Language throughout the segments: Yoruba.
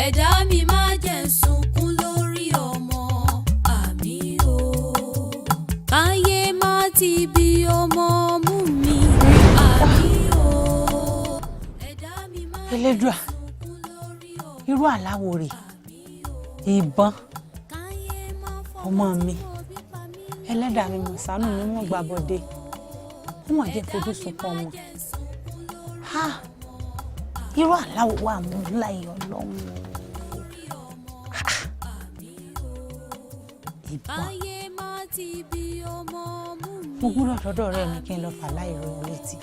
Ẹ̀dá mi má jẹ́ n sunkún lórí ọmọ, àmín o. Káyé má ti bí ọmọ mú mi, àmín o. Ẹ̀dá mi má jẹ́ n Elédùà, sunkún lórí ọmọ. Irú àláwò rè? Ìbọn ọmọ mi, ẹlẹ́dàá mi mọ̀, ṣàánú mi, mọ̀ gbàbọ̀dé, wọ́n mọ̀ jẹ́ fojú sunkún ọmọ. Ha, irú àláwò wà mú láyé Ọlọ́run o. Ìbọn. Káyé má ti bí ọmọ mú mi. Mo gbúdọ̀ dọ́dọ̀ ọ̀rẹ́ mi kí n lọ fà láì rọ létí.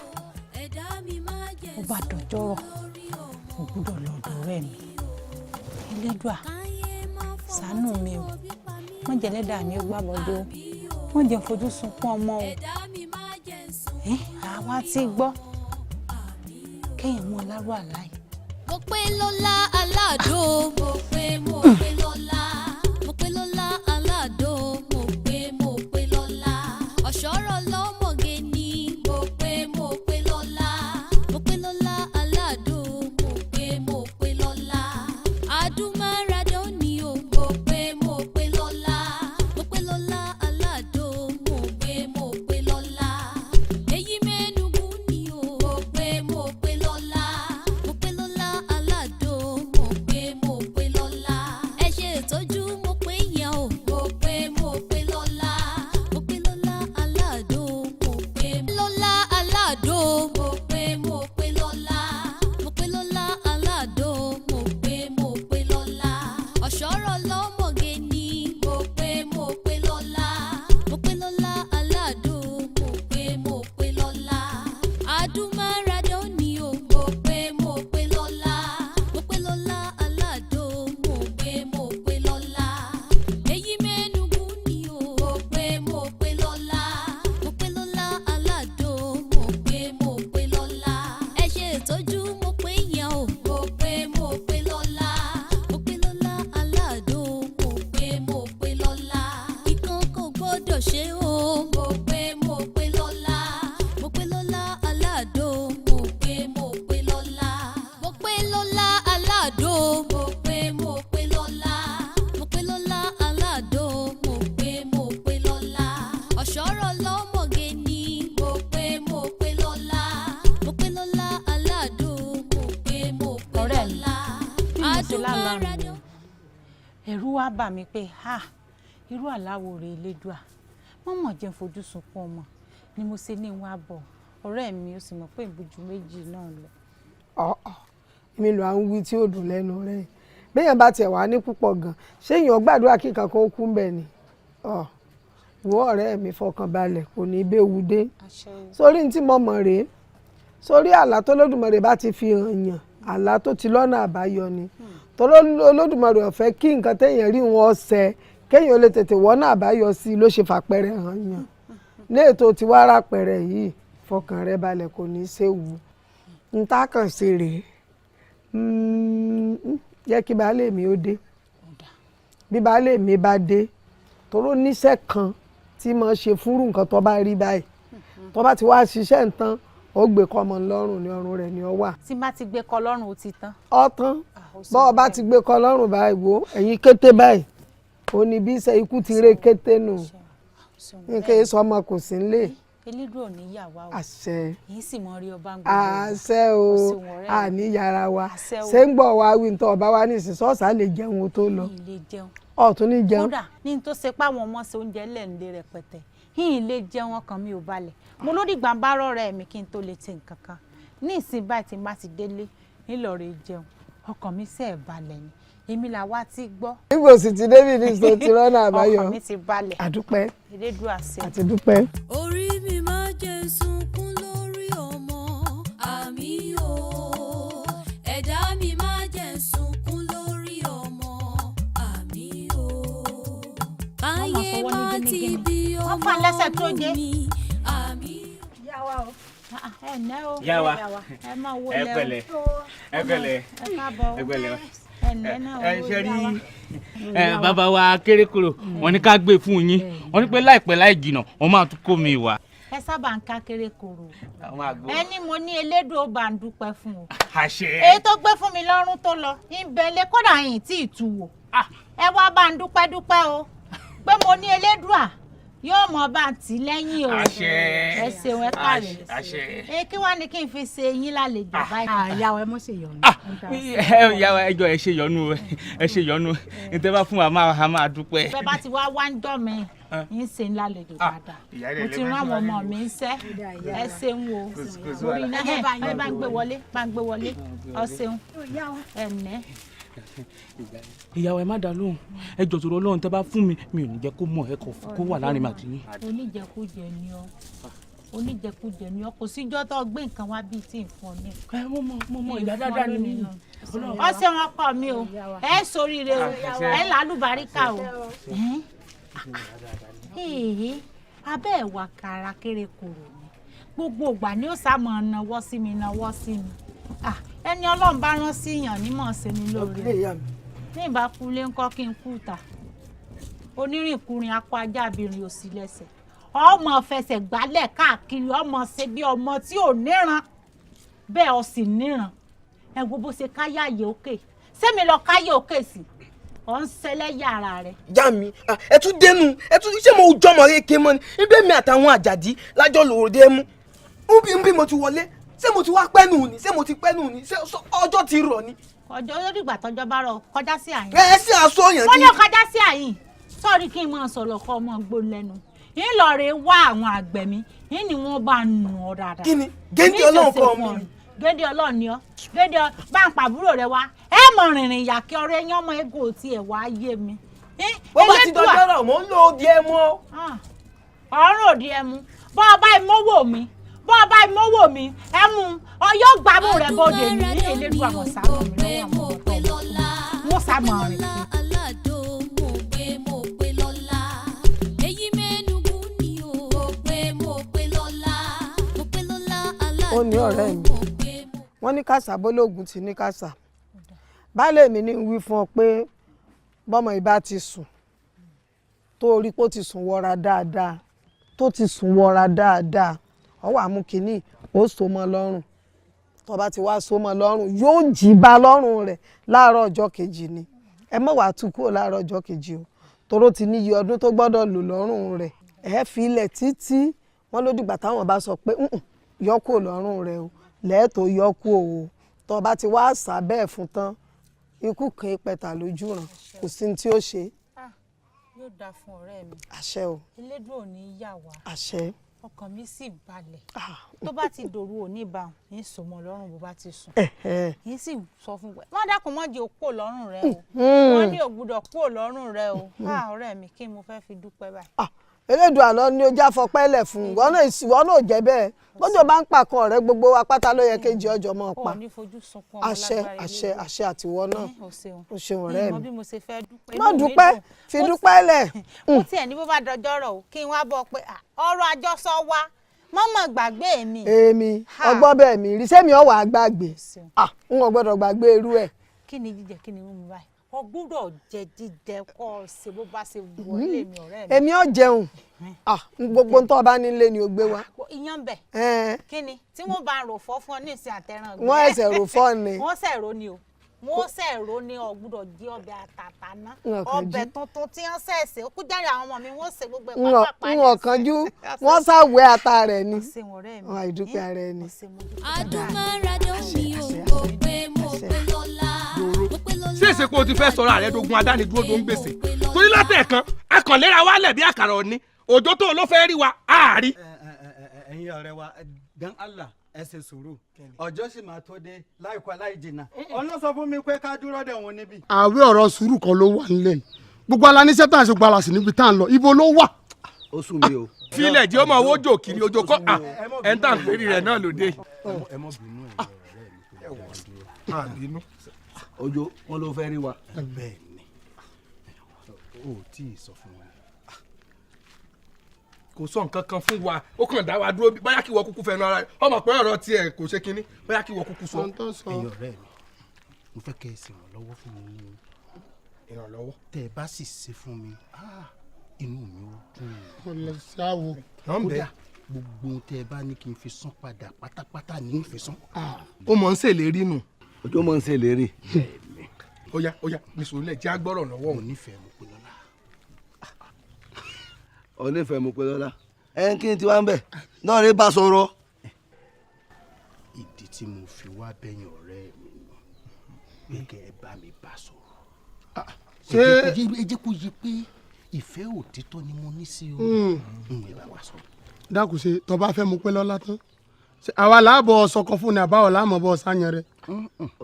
Ẹ̀dá mi má jẹ́ Ó bá dọjọ́rọ̀, mo gbúdọ̀ lọ ọ̀dọ̀ ọ̀rẹ́ mi. Elédùà, ṣàánú mi o, má jẹ́ ẹlẹ́dàá mi ó gbàbọ̀dé o, má jẹ́ fojú sunkún ọmọ o. Ẹ̀dá mi má jẹ́ n sunkún. Ẹ́ àwa ti gbọ́ kéèyàn mú ọ lárú àláì. Mo pé lọ́lá aládò, mo pé, mo pé lọ́lá, mo pé lọ́lá aládò, mo pé, mo pé lọ́lá, ọ̀ṣọ́rọ̀ lọ́mọge ni. Mo pé, mo pé lọ́lá, mo pé lọ́lá aládò, mo pé, mo pé lọ́lá, adúmáradán ni o. Mo pé, mo pé lọ́lá, mo pé lọ́lá aládò, mo pé, mo pé lọ́lá, èyí mẹ́nugu ni o. Mo pé, mo pé lọ́lá, mo pé lọ́lá aládò, mo pé, mo pé lọ́lá, ẹ ṣe ìtọ́jú, mo pé yẹn o. Mo pé, mo pé lọ́lá, mo pé lọ́lá aládò, mo pé lọ́lá aládò, mo pé, mo pé lọ́lá, mo pé lọ́lá aládò, mo pé, mo pé lọ́lá, ọ̀ṣọ́rọ̀ lọ́mọge ni. Mo pé, mo pé lọ́lá, mo pé lọ́lá aládò, mo pé, mo pé lọ́lá, adúmáradán ni o. Mo pé, mo pé lọ́lá, mo pé lọ́lá aládò, mo pé, mo pé lọ́lá, èyí mẹ́nugu ni o. Mo pé, mo pé lọ́lá, mo pé lọ́lá aládò, mo pé, mo pé lọ́lá, ẹ ṣe ìtọ́jú, mo pé yẹn o. Mo pé, mo pé lọ́lá, mo pé lọ́lá aládò, mo pé, mo pé lọ́lá, ìkan kò gbọ́dọ̀ ṣe o. Mo pé, mo pé lọ́lá, mo pé lọ́lá aládò, mo pé, mo pé lọ́lá, mo pé lọ́lá aládò, mo pé, mo pé lọ́lá, mo pé lọ́lá aládò, mo pé, mo pé lọ́lá, ọ̀ṣọ́rọ̀ lọ́mọge ni. Mo pé, mo pé lọ́lá, mo pé lọ́lá aládò, mo pé, mo pé Ọ̀rẹ́ mi, lọ́lá, bí mo ṣe lálàá mi, adúmáradán. Ẹ̀rù wá bà mí pé, ha, irú àláwò rè? Elédùà, wọ́n mọ̀ jẹ́ fojú sunkún ọmọ ni mo ṣe ní wá bọ̀, ọ̀rẹ́ mi. Ó sì mọ̀ pé ìbújú méjì náà lọ. Ọ̀ọ́, èmi ló à ń wí tí ó dùn lẹ́nu rẹ̀. Béèyàn bá tiẹ̀ wá ní púpọ̀ gan, ṣé èèyàn gbàdúrà kí nǹkan kan ó kú ń bẹ̀ ni? Ọ̀ wo, ọ̀rẹ́ mi, fọkàn balẹ̀, kò ní í béwu dé. Sórí ní tí mo mọ̀ rèé, sórí àlá tó Olódùmarè bá ti fi hàn yàn, àlá tó ti lọ́nà àbáyọ ni. Torí Olódùmarè ò fẹ́ kí nǹkan téèyàn rí wọn ṣẹ, kéèyàn lè tètè wọ́nà àbáyọ sí i ló ṣe fàpẹrẹ hàn yàn. Ní ètò tí wàá rápẹrẹ yìí, fọkàn rẹ balẹ̀, kò ní í séwu. N tá kàn ṣe rèé, jẹ́ kí baálé mi ó dé. Bí baálé mi bá dé, toró níṣẹ́ kan tí mo ṣe fúrú nǹkan tó bá rí báyìí, tó bá ti wá ṣiṣẹ́ nǹkan, ó gbé kọ́ ọmọ lọ́rùn, ní ọrùn rẹ̀ ni ó wà. Tí bá ti gbé kọ lọ́rùn, ó ti tán. Ọ̀tán, bọ́ ọ bá ti gbé kọ́ lọ́rùn báyìí, wo ẹ̀yìn kété báyìí, ó ní bí iṣẹ́ ikú ti ré kété nù, nǹkan èso ọmọ kò sí nílé. Elédùn ò ní yà wá o. Àṣẹ. Yìí sì mọ rí ọba ń gbogbo ìgbà. Àṣẹ o. Ó ṣeun, ọ̀rẹ́ mi. Àní yàrá wa. Àṣẹ o. Ṣé ń gbọ́ wa wí ntọ́ ọba wa ní ìsìn sọ́ọ̀sà lè jẹun o tó lọ? Mi lè jẹun. Ọ̀tún ní jẹun. Kódà ní n tó ṣe pé àwọn ọmọ ṣe oúnjẹ lẹ́ǹlẹ́ rẹpẹtẹ, yìí lè jẹun, ọkàn mi ò balẹ̀. Mo ló dìgbà ń bá rọ̀rẹ́ mi kí n tó lè ṣe nǹkan kan. Ní ìsìn báyìí, tí n bá ti délé ńlọrọ̀ jẹun, ọkàn mi sẹ́ẹ̀ balẹ̀ ni. Èmi là wá ti gbọ́. Nígbà òsì ti David ní sọ ti rọ́nà àbáyọ. Ọkàn mi ti balẹ̀. Àdúpẹ́. Elédùà ṣe. Àti dúpẹ́. Orí mi má jẹ́ sunkún lórí ọmọ, àmín o. Ẹ̀dá mi má jẹ́ sunkún lórí ọmọ, àmín o. Káyé fọwọ́ ní má ti gínígíní. bí Wọ́n ọmọ fà lẹ́sẹ̀ tó jẹ́. mi, àmín. Yá wa o. Ẹ ǹlẹ́ o. Yá wa. Ẹ máa wo Ẹ lẹ o. pẹ̀lẹ́, ẹ pẹ̀lẹ́. Ẹ káàbọ̀ o. Ẹ pẹ̀lẹ́. Ẹ ǹlẹ́ náà o. Ẹ ṣe rí yá wa. ẹ, bàbá wa kérékòrò, wọ́n ní ká gbé fún yín. Wọ́n ní pé láìpẹ́ láì jìnà, wọ́n máa tún kó mi wá. Ẹ sábà ń ká kéré koro. Ẹni mo ní elédùn ó bá ń dúpẹ́ fún o. Àṣẹ. Èyí tó gbé fún mi lọ́rùn tó lọ ń bẹ̀lẹ̀ kódà yìí tí ì tu wò. Ẹ wá bá ń dúpẹ́ dúpẹ́ o pé mo ní elédùà yóò mọ bá ń tì lẹ́yìn o. Àṣẹ. Ẹ ṣeun, ẹ káre. Àṣẹ. Ẹ kí wàá ní kí n fi ṣe yín lálejò báyìí. Àyàwó ẹ mọ̀ ṣe yọnu. Ìyàwó ẹjọ ẹ ṣe yọnu, ẹ ṣe yọnu, ní tẹ́ bá fún wa máa máa dúpẹ́. Bẹ́ẹ̀ bá ti wá wá ń jọ́ mi ń ṣe ń lálejò dáadáa, mo ti rán àwọn ọmọ mi ń ṣẹ́. Ẹ ṣeun o, orí iná ẹ bá ń gbé wọlé, bá ń gbé wọlé. Ọ ṣeun, ẹ nẹ́. Ìyàwó ẹ má dá lóhùn, ẹ jọ̀ọ́ torí Ọlọ́run, tẹ́ bá fún mi, mi ò ní jẹ́ kó mọ̀, ẹ kó wà láàrin màtí yín. Oníjẹkújẹ ni ọ, oníjẹkújẹ ni ọ, kò síjọ́ tó gbé nǹkan wá bíi tí n fún ọ ní. Ẹ mo mọ ìyá dáadáa ni mí. Ọ ṣeun ọkọ mi o, ẹ ṣoríire o, ẹ lálùbáríkà o. Abẹ́ ẹ̀wà kàrà kéré kòrò ni gbogbo ìgbà ni ó sá mọ̀ náwó sí mi, náwó sí mi. Ẹni Ọlọ́run bá rán sí yàn ní mọ̀ ṣe ni lóore. Ní ìbá kulé ńkọ́ kí n kú ta onírìnkùnrin akọ ajá abirin òsì lẹ́sẹ̀, ọmọ fẹsẹ̀ gbálẹ̀ káàkiri, ọmọ ṣe bí ọmọ tí ò níran, bẹ́ẹ̀ ọ sì níran. Ẹ wo bó ṣe káyàyè òkè, sẹ́mi lọ káyè òkè sí ọ̀ ń ṣẹlẹ̀ yàrá rẹ̀. Já mi, ẹ tún dénú, ẹ tún ṣé mo jọmọ rékè mọ́ ni ibẹ̀ mi àtàwọn àjàdí lájọ lòdì mú nbí mo ti wọlé, ṣé mo ti wá pẹ́ nù ni, ṣé mo ti pẹ́ nù ni, ṣé ọjọ́ ti rọ̀ ni. Ọjọ́ yóò dìgbà tọjọ́ bá rọ̀ kọjá sí àyìn. Ẹ ṣe aṣọ yẹn. Wọ́n ní kọjá sí àyìn, sọ́ọ̀rì kí n máa sọ̀rọ̀ kọ́ ọmọ gbó lẹ́nu ńlọrọ̀ wá àwọn àgbẹ̀ mi ń ní wọ́n bá nù ọ́ dáadáa. Kí ni géńdé Ọlọ́run kọ́ mi. Géńdé Ọlọ́run ni ọ́, géńdé bá ń pàbúrò rẹ wá, ẹ mọ̀ rìnrìn ìyà kí ọ̀rẹ́ yẹn ọmọ ego tiẹ̀ wá yé mi. Bó bá ti dọjọ́ rọ̀ mò ń lo òdì ẹmu ọ́. Ọ̀run òdì ẹmu, bọ́ ọba ìmọ̀wò mi, bọ́ ọba ìmọ̀wò mi ẹmu ọyọ́ gbàmú rẹ bóde ní elédùn àwọn sábà mi lọ́wọ́ àwọn ọmọ wọn sábà rìn. Ó ní ọ̀rẹ́ mi, wọ́n ní kàṣà bólógùn ti ní kàṣà, baálé mi ní wí fún ọ pé bọ́mọ ìbá ti sùn tó rí pé ó ti sùn wọra dáadáa, tó ti sùn wọra dáadáa, ọ wà mú kínní ó so mọ́ lọ́rùn. Tó bá ti wá so mọ́ lọ́rùn yóò jí bá lọ́rùn rẹ̀ láàárọ̀ ọjọ́ kejì ni. Ẹ mọ̀ wàá tú kúrò láàárọ̀ ọjọ́ kejì o, toró ti níye ọdún tó gbọ́dọ̀ lò lọ́rùn rẹ̀. Ẹ fi ilẹ̀ títí wọ́n ló dìgbà táwọn bá sọ pé yọ kúrò lọ́rùn rẹ̀ o, lẹ́ẹ̀tọ́ yọ kúrò o. Tó bá ti wá sá bẹ́ẹ̀ fún tán, ikú kan ìpẹ̀tà lójú ràn, kò sí ní tí ó ṣe. Yóò dáa fún ọ̀rẹ́ mi. Àṣẹ o. Elédùn ò ní yà wá. Àṣẹ. Ọkàn mi sì balẹ̀. Tó bá ti dòru òní bá ń sọmọ lọ́rùn bó bá ti sùn. Yín sì sọ fún pé wọ́n dákun mọ́ jẹ́ òkú lọ́rùn rẹ o. Wọ́n ní ò gbúdọ̀ kúrò lọ́rùn rẹ o. Ọ̀rẹ́ mi kí mo fẹ́ fi dúpẹ́ báyìí. Elédùn àlọ́ ni ó já fọpẹ́ lẹ̀ fún ìwọ náà jẹ́ bẹ́ẹ̀. Bójú bá ń pàkan ọ̀rẹ́ gbogbo wa pátá ló yẹ kejì ọjọ́ mọ́ pa. Àṣẹ àṣẹ àṣẹ àtiwọ́ náà. O ṣeun ọ̀rẹ́ mi. Má dúpẹ́, fi dúpẹ́ lẹ̀. Mo tiẹ̀ ní bó bá dọjọ́ rọ̀ o kí n wá bọ̀ pé ọ̀rọ̀ àjọsọ wa mọ́mọ́ gbàgbé mi. Èmi ọgbọ́n bẹ́ẹ̀ mi rí sẹ́mi ọ̀wà gbàgbé, n ò gbọ́dọ̀ gbàgbé irú ẹ̀. Kí ni jíjẹ, kí ni mímu báyìí? O gbúdọ̀ jẹ jíjẹ kọ́ ṣe bó bá ṣe wọlé mi ọ̀rẹ́ mi. Èmi ò jẹun, gbogbo ntọ́ bá nílé ni o gbé wá. Iyán bẹ̀ kí ni tí wọ́n bá rò fọ́ fún ọ ní ìsìn àtẹ̀ràn gbé. Wọ́n ẹsẹ̀ rò fọ́ ni. Wọ́n sẹ̀ rò ni o, wọ́n sẹ̀ rò ni. O gbúdọ̀ jẹ ọbẹ̀ àtàtà ná, ọbẹ̀ tuntun tí wọ́n sẹ̀sẹ̀ ó kú jáde àwọn ọmọ mi wọ́n ṣe gbogbo ẹ̀ pápá. N ò kánjú, wọ́n ṣàwẹ́ ata rẹ̀ ni. Àìdúpẹ́ ara ẹni. Adúmáradán mi ò mọ̀ pé mo pé lọ́la. Ṣé èsè pé o ti fẹ́ sọ̀rọ̀ àrẹ dogun adánidúró tó ń gbèsè torí látẹ̀kan akànlera wa lẹ̀ bí àkàrà òní òjò tó ló fẹ́ rí wa àárí. Ẹ̀yin ọ̀rẹ́ wa dan Allah ẹ ṣe sùúrù, ọjọ́ sì máa tó dé láìpẹ́ láì jìnnà. Ọ̀nà sọ fún mi pé ká dúró dè wọ́n níbí. Àwẹ̀ ọ̀rọ̀ sùúrù kan ló wà nílẹ̀ yìí, gbogbo ala níṣẹ́ tá à ń ṣe gbala sí níbi tá à ń lọ, ibo ló wà. Ó sùn mí o. Filẹ̀ jẹ́ ọmọ owó jò kiri ojo kọ́ ẹ̀ ń tà ń pèrè rẹ̀ náà lóde. Ẹ mọ bínú ẹ̀ ọ̀rẹ́ mi tó dá dúró. Ojo wọn ló fẹ́ rí wa. Bẹ́ẹ̀ ni o tí ì sọ fún wa. Kò sọ nǹkan kan fún wa, ó kàn dá wa dúró bóyá kí wọ́n kúkú fẹnu ara rẹ̀ ọmọ pé ọ̀rọ̀ tiẹ̀ kò ṣe kínní, bóyá kí wọ́n kúkú sọ. Ẹ̀yin ọ̀rẹ́ mi, mo fẹ́ kẹ́ ẹ sì rànlọ́wọ́ fún mi ní ìrànlọ́wọ́. Tẹ́ ẹ bá sì ṣe fún mi, inú mi ó dùn. Kò lè ṣáwo. Kódà Gbogbo ohun tẹ́ ẹ bá ní kí n fi san padà pátápátá ní n fi san. Ó mọ̀ ń ṣèlérí nù. Ojú mọ̀ ń ṣèlérí. Ó yá ó yá, nìṣó lẹ̀ jẹ́ agbọ́rọ̀ lọ́wọ́. Mo nífẹ̀ẹ́ Mopélọ́lá. Ó nífẹ̀ẹ́ Mopélọ́lá. Ẹ kí n ti wá ń bẹ̀ náà rí bá sọ̀rọ̀. Ìdí tí mo fi wá bẹ̀yìn ọ̀rẹ́ mi nù pé kẹ́ ẹ bá mi bá sọ̀rọ̀. Ṣé ẹ jẹ́ kó yé pé ìfẹ́ òtítọ́ ni mo ní sí o. Ẹ bá wa sọ̀rọ̀. Dákun, ṣe tó bá fẹ́ Mopélọ́lá tán, àwa làbọ̀ sọkọ fún ni àbáwọ̀ làmọ̀ bọ̀ sáyẹn rẹ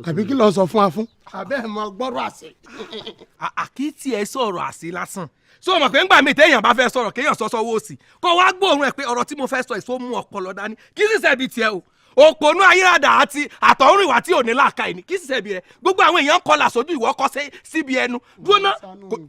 àbí kí ló sọ fún wa fún. Àbẹ́ ẹ̀ mọ gbọ́rọ̀ àṣẹ. Àkìtì ẹ sọ̀rọ̀ àṣẹ lásán. So mọ̀ pé ńgbà míì téèyàn bá fẹ́ sọ̀rọ̀ kéèyàn sọ sọ́wọ́ òsì kó wá gbóòórùn ẹ̀ pé ọ̀rọ̀ tí mo fẹ́ sọ èso mú ọpọlọ dání, kí sì ṣebí tiẹ̀ o. Òpònú ayérádà àti àtọ̀húnrìnwá ìwà tí ò ní làákà yìí ni kí sì ṣebí rẹ. Gbogbo àwọn èèyàn kọlà sójú, ìwọ kọ síbi ẹnu dúró ná.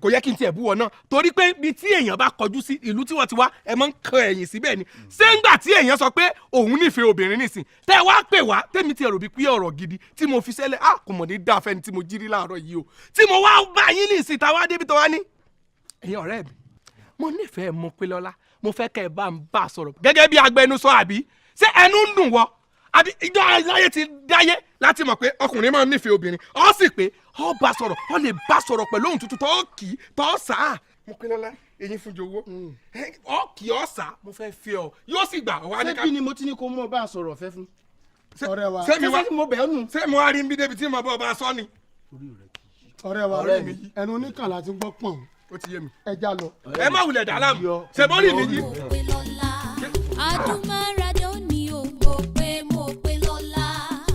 Kò yẹ kí n tiẹ̀ bú wọn náà torí pé ibi tí èèyàn bá kọjú sí ìlú tí wọ́n ti wá ẹ máa ń kan ẹ̀yìn síbẹ̀ ni. Ṣé ńgbà tí èèyàn sọ pé òun nífẹ̀ẹ́ obìnrin nísìn tẹ́ wá pè wá tẹ́mi ti rò bí pé ọ̀rọ̀ gidi tí mo fi sẹ́lẹ̀ á kò mọ̀ ní dáa fẹ́ni tí mo jírí láàárọ̀ yìí o, tí mo wá bá yín nísìn táwa débi tó wá ní. Ẹ̀yin ọ̀rẹ́ mi, mo nífẹ̀ẹ́ Mopélọ́lá, mo fẹ́ kẹ́ ẹ bá ń bá a sọ̀rọ̀ gẹ́gẹ́ bí agbẹnusọ. Àbí ṣé ẹnu ń dùn wọ? Àbí ìjọ aláyé ti dáyé láti mọ̀ pé ọkùnrin máa ń nífẹ̀ẹ́ obìnrin, ọ sì pé ọ bá sọ̀rọ̀, ọ lè bá sọ̀rọ̀ pẹ̀lú ohùn tuntun tó kì í tó sà á. Mopélọ́lá eyín fún jowó, ọ kì í ọ sà á, mo fẹ́ fi ọ yóò sì gbà wá ní ká. Ṣé bí ni mo ti ní kó mú ọ bá a sọ̀rọ̀ ọ̀fẹ́ fún. Ọ̀rẹ́ wa, ṣé mi wá rí nbí débi tí mo bọ́ ọba sọ ni. Ọ̀rẹ́ wa, ẹnu oníkànlá ti gbọ́ pọ̀n. Ó ti yé mi. Ẹ já lọ. Ẹ má wulẹ̀ dà láàmú ṣe bọ́ọ̀lì mi yí. Adúmáradó ni o. Mo pé Mopélọ́lá,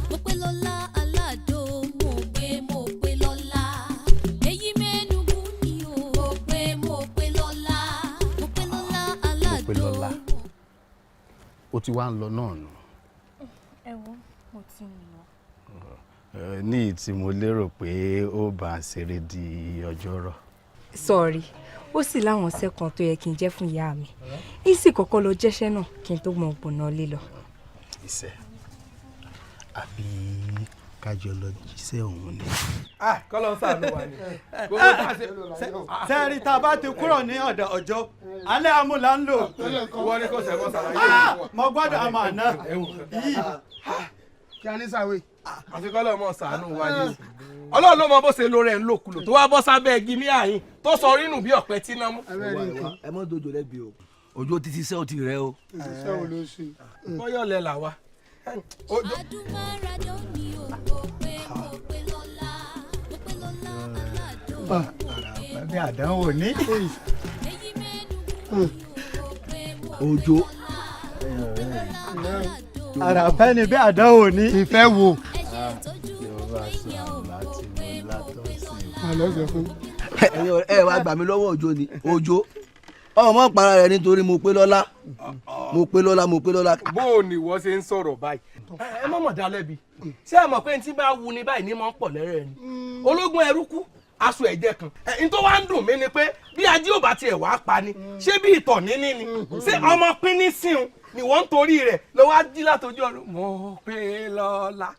Mopélọ́lá aládó, mo pé Mopélọ́lá. Èyí mẹ́nugu ni o. Mo pé Mopélọ́lá, Mopélọ́lá aládó. Mopélọ́lá, ó ti wá ń lọ náà nù. Ẹ wo, mo ti ń lọ. Ní ìtí mo lérò pé ó bá ń ṣeré di ọjọ́ rọ̀. Sọ̀rí, ó sì láwọn iṣẹ́ kan tó yẹ kí n jẹ́ fún ìyá mi, ń sì kọ́kọ́ lọ jẹ́ṣẹ́ náà kí n tó mọ ọ̀gbọ̀nà lílọ. Iṣẹ́ àbí kájọ lọ jíṣẹ́ òun ni. Kọ́lọ́ ń sàánú wa ni. Sẹ́ẹ̀rì, tá a bá ti kúrò ní ọ̀dọ̀ ọjọ́ alẹ́ amúlá ń lò. Wọ́n ní kò sẹ́wọ́n ṣàlàyé. Mo gbọ́dọ̀ àmọ́ àná yìí. Kí a ní sàwé. Àti kọ́lọ́ mọ̀ sàánú wa ni. Ọlọ́run ló mọ bó ṣe lo rẹ̀ ń lòkulò tó wá bọ́ sábẹ́ igi ní àyín tó sọ rínú bí ọ̀pẹ tí náà mú. Ẹ mọ dojo lẹ́bi o, Òjò ti ṣiṣẹ́, ó ti rẹ̀ o. Iṣẹ́ wo ló ṣe? Bọ́yọ̀ lẹ là wa. Adúmáradó ni o. Mo pé Mopélọ́lá, Mopélọ́lá aládó. Bí àdánwò ní. Òjò. Àràfẹ́ ni bí àdánwò ní. Ìfẹ́ wo? Ẹ wá gbà mí lọ́wọ́ Òjò ni. Òjò ọmọ para rẹ nítorí Mopélọ́lá, Mopélọ́lá, Mopélọ́lá. Bó o ní ìwọ ṣe ń sọ̀rọ̀ báyìí. Ẹ mọ̀ mọ̀ dá lẹ́bi. Ṣé ẹ mọ̀ pé ní tí bá wu ni báyìí ní mọ̀ ń pọ̀ lẹ́rẹ̀ ni. Ológun ẹrú kú, aṣọ ẹ̀jẹ̀ kan. N tó wá ń dùn mí ni pé bí ajé ò bá tiẹ̀ wá pa ni, ṣé bí ìtọ̀ níní ni? Ṣé ọmọ pín ní síun ni wọ́n ń torí rẹ̀ ló wá jí látọjú ọ̀run? Mopélọ́lá.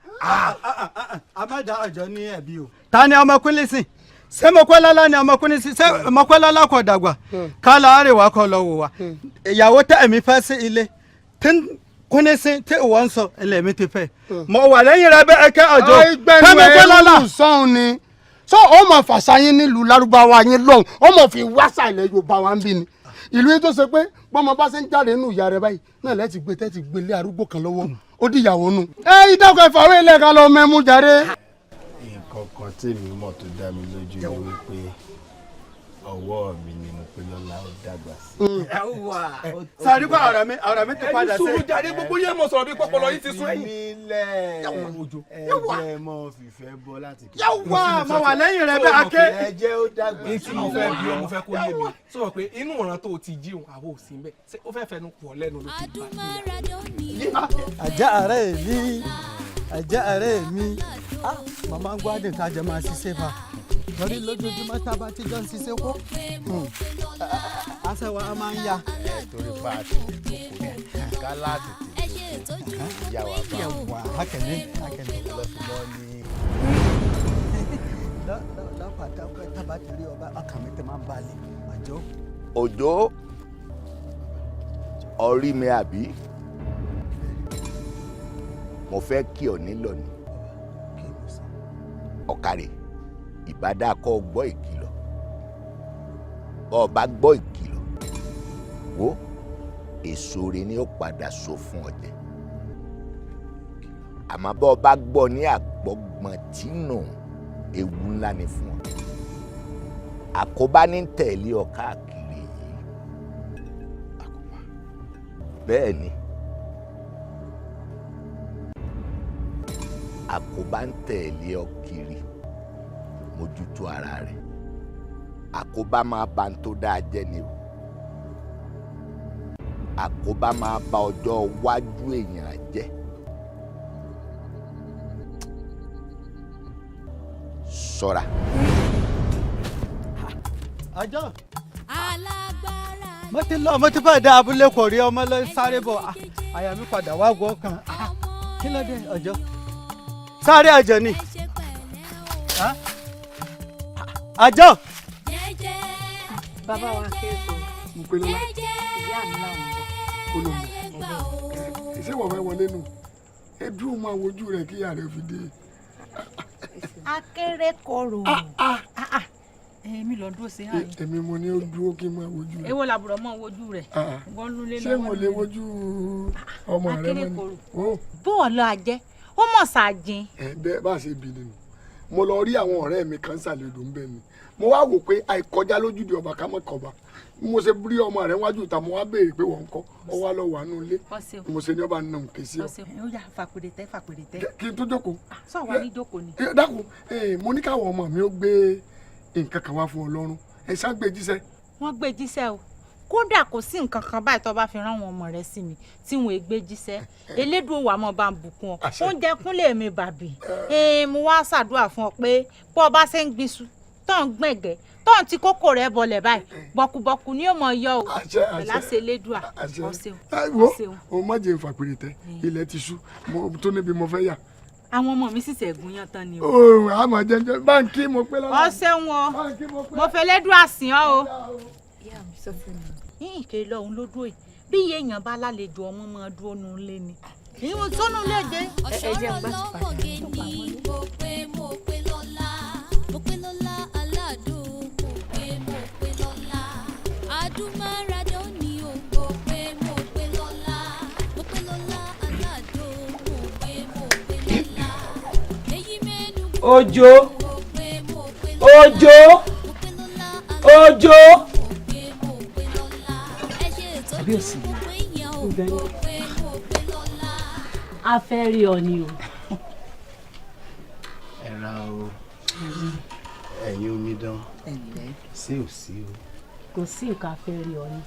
A má dá ọjọ́ ní ẹ̀bi o. Ta ni ọmọkùnrin sìn? Ṣé Mopélọ́lá ni ọmọkùnrin sí? Ṣé Mopélọ́lá kò dàgbà kálọ̀ àríwá kò lọ wò wá? Ìyàwó tẹ ẹ̀mí fẹ́ sí ilé tí kúnní sí tí ìwọ ń sọ ilé mi ti fẹ́. Mo wà lẹ́yìn rẹ bẹ́ẹ̀ kẹ́ ọjọ́ Ẹgbẹ́nu ẹrú sọ́hun ni sọ ó mọ̀ fàṣà yín nílùú lárúbáwá yín lọ́hùn, ó mọ̀ fi wáṣà ilẹ̀ Yorùbá wa ń bí ni. Ìlú yín tó ṣe pé bọ́mọ bá ṣe ń jáde nínú ìyá rẹ báyìí náà lẹ́ẹ̀tì gbé tẹ́tì gbé lé arúgbó kan lọ́wọ́, ó dìyàwó nù. Ẹ ìdákọ̀ ẹ̀fàwé ilẹ̀ ká lọ mẹ́mú jàre. Nǹkan kan tèmi mọ̀ tó dá mi lójú ni wípé ọwọ́ mi ni Mopélọ́lá ó dàgbà sí. Sàrí kọ́ ọ̀rọ̀ mi ti padà sí. Ẹni sùúrù jáde, gbogbo yẹn mọ̀ sọ̀rọ̀ bí pọpọlọ yìí ti sún ẹ̀yìn. Ẹ jẹ́ mọ́ fìfẹ́ bọ́ láti kékeré. Yàwá, mo wà lẹ́yìn rẹ bẹ́ẹ̀ ake. Ẹ jẹ́ ó dàgbà sí. Tí mo fẹ́ bí ọ, mo fẹ́ kó yé mi sọ pé inú ọ̀ràn tó ti jí òun àwọn ò sí ń bẹ̀, ṣé ó fẹ́ fẹnu pọ̀ lẹ́nu ló ti bá. Ajá àárẹ̀ mi, ajá àárẹ̀ mi, màmá ń gbádùn ká jẹ máa ṣiṣẹ́ fa torí lójoojúmọ́ tá a bá ti jọ ń ṣiṣẹ́ kó aṣọ wa máa ń ya. Ẹ torí pa àtètè jókòó ká láti tètè yà wá bá wà akẹ́lẹ́ akẹ́lẹ́. Lọ́fìmọ́ ní. Lọ́pàá tábà ti rí ọba, ọkàn mi ti máa ń balẹ̀ àjọ. Òjò. Orí mi àbí mo fẹ́ kí ọ nílọ ni. Ọ̀kàrẹ̀, ìbádá kọ́ gbọ́ ìkìlọ̀. Bọ́ ọ bá gbọ́ ìkìlọ̀, wo èso rẹ̀ ni ó padà so fún ọ jẹ. Àmọ́ bọ́ ọ bá gbọ́ ní àgbọ́gbọ́n tínú, ewu ńlá ni fún ọ. Àkóbá ní tẹ̀lé ọ káàkiri yìí. Bẹ́ẹ̀ ni, àkóbá ń tẹ̀lé ọ kiri. Mójútó ara rẹ̀. Àkóbá máa ba ń tó dáa jẹ́ ni o. Àkóbá máa ba ọjọ́ iwájú èèyàn jẹ́. Ṣọ́ra. Àjọ. Mo ti lọ, mo ti fẹ́ dá abúlé, kò rí ọmọ lọ sáré bọ̀. Àyà mi padà wá gbọ́ kan. Kí ló dé ọjọ́? Sáré àjọ ni. Àjọ. Bàbá wa kéré. Mo pe lọ́la. Ìyá mi làwọn ń bọ̀. Olóńgbò. Ṣé wọ́n fẹ́ wọlé nù? Ẹ dúró máa wojú rẹ̀ kí ìyá rẹ̀ fi dé. Akérèkọrò. Èmi lọ dúró sí àyè. Èmi mo ní ó dúró kí n máa wojú rẹ̀. Èwo làbúrò mọ́ wojú rẹ̀? Wọ́n lulẹ̀. Ṣé mo lè wojú ọmọ rẹ mọ́ ni? Akérèkọrò. Bóòlù àjẹ́, ó mọ̀ ṣàjìn. Ẹ bẹ́ẹ̀ bá ṣe bì nínú. Mo lọ rí àwọn ọ̀rẹ́ mi kan sàlẹ̀ odò ń bẹ̀ mi. Mo wá wò pé àìkọjá lójúde ọba ká mọ̀ kọba. Mo ṣe rí ọmọ rẹ wájú ìta, mo wá béèrè pé wọ́n ń kọ́. Ọ wá lọ wà nù ilé. Mo ṣe ní ọba nà òkè sí ọ. Ó yá, fàpèrè tẹ́, fàpèrè tẹ́. Kí n tó jókòó. Sọ wà ní jókòó ni. Dákun, mo ní káwọn ọmọ mi ó gbé nǹkan kan wá fún Ọlọ́run. Ẹ ṣá gbé jíṣẹ́. Wọ́n gbé jíṣẹ́ o. Kódà kò sí nǹkan kan báyìí tó bá fi rán àwọn ọmọ rẹ sí mi tí wọn gbé jíṣẹ́. Elédùn wà mọ́ bá ń bùkún ọ. Oúnjẹ kúnlẹ̀ mi bàbí. Mo wá ṣàdúrà fún ọ pé bó o bá ṣe ń gbin iṣu tó ń gbẹ̀gẹ́ tó ń ti kókò rẹ bọlẹ̀ báyìí, bọ̀kùbọ̀kù ni yóò mọ yọ o. Pẹ̀láṣẹ Elédùà. Ọ ṣeun. O má jẹ́ fàpèrè tẹ, ilẹ̀ ti ṣú tó níbi mo fẹ́ yà. Àwọn ọmọ mi sì ṣẹ̀gùn yán tán ni o. Ooo, àmọ̀ jẹjẹ báńkì mo pé lọ́la. Ọ ṣeun o, mo fẹ́ lẹ́dùn àsìn ọ́ o. Ìyá mi sọ fún mi. Yín ìké lọ́hún ló dúró yìí. Bí iye èèyàn bá lálejò, ọmọ máa dúró nu ilé ni. Ìwọ̀n sọ́nù léde. Ọ̀ṣọ́rọ̀ lọ́mọge ni. Mo pé, mo pé lọ́la. Mo pé lọ́la aládùn. Mo pé, mo pé lọ́la. Adúmáradán ni o. Mo pé, mo pé lọ́la. Mo pé lọ́la aládùn. Mo pé, mo pé lọ́la. Èyí mẹ́nu. Òjò, Òjò, Òjò. Àbí òsì. A fẹ́ rí ọ ni o. Ẹ ra o, ẹ̀yin omidan, sí ò sí o? Kò sí nǹkan, a fẹ́ rí ọ ni.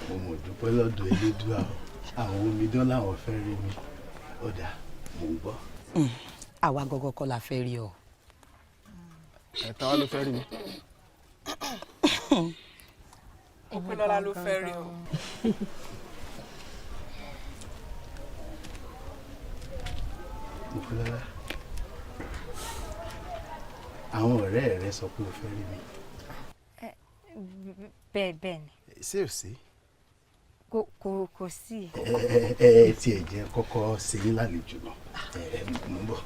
Mo mọ̀ dúpẹ́ lọ́dọ̀ Elédùà o. Àwọn omidan làwọn fẹ́ rí mi. Ó dáa, mò ń gbọ́. Àwa gọ́gọ́ kọ́ la fẹ́ rí ọ. Ẹ̀ tán wá ló fẹ́ rí mi. Ọpẹ́lọ́lá ló fẹ́ rí ọ. Mopélọ́lá, àwọn ọ̀rẹ́ rẹ sọ pé o fẹ́ rí mi. Bẹ́ẹ̀ bẹ́ẹ̀ ni. Ṣé ò sí? Kò sí. Ẹ ẹ tiẹ̀ jẹ́ kọ́kọ́ ṣe yín lálejò náà. Ẹ mò ń bọ̀.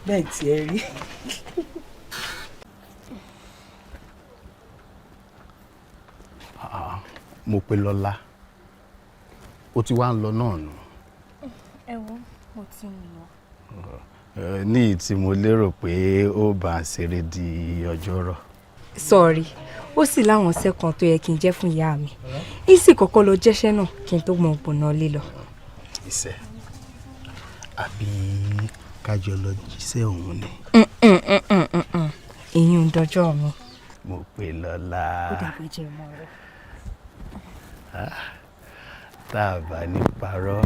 Bẹ́ẹ̀ tiẹ̀ rí. Mopélọ́lá, ó ti wá ń lọ náà nù. Ẹ wo, mo ti ń lọ. Ní ìyí tí mo lérò pé ó bá a ṣeré di ọjọ́ rọ̀. Sọ̀rí, ó sì láwọn iṣẹ́ kan tó yẹ kí n jẹ́ fún ìyá mi. Ń sì kọ́kọ́ lọ jẹ́ṣẹ́ náà kí n tó mọ gbọ̀nà lé lọ. Iṣẹ́ àbí kájọ lọ jíṣẹ́ òun ni? Èyí ń dọjọ́ mi. Mopélọ́lá. Ó dàbí jẹ́ mọ́ rẹ. Tá a bá ní parọ́,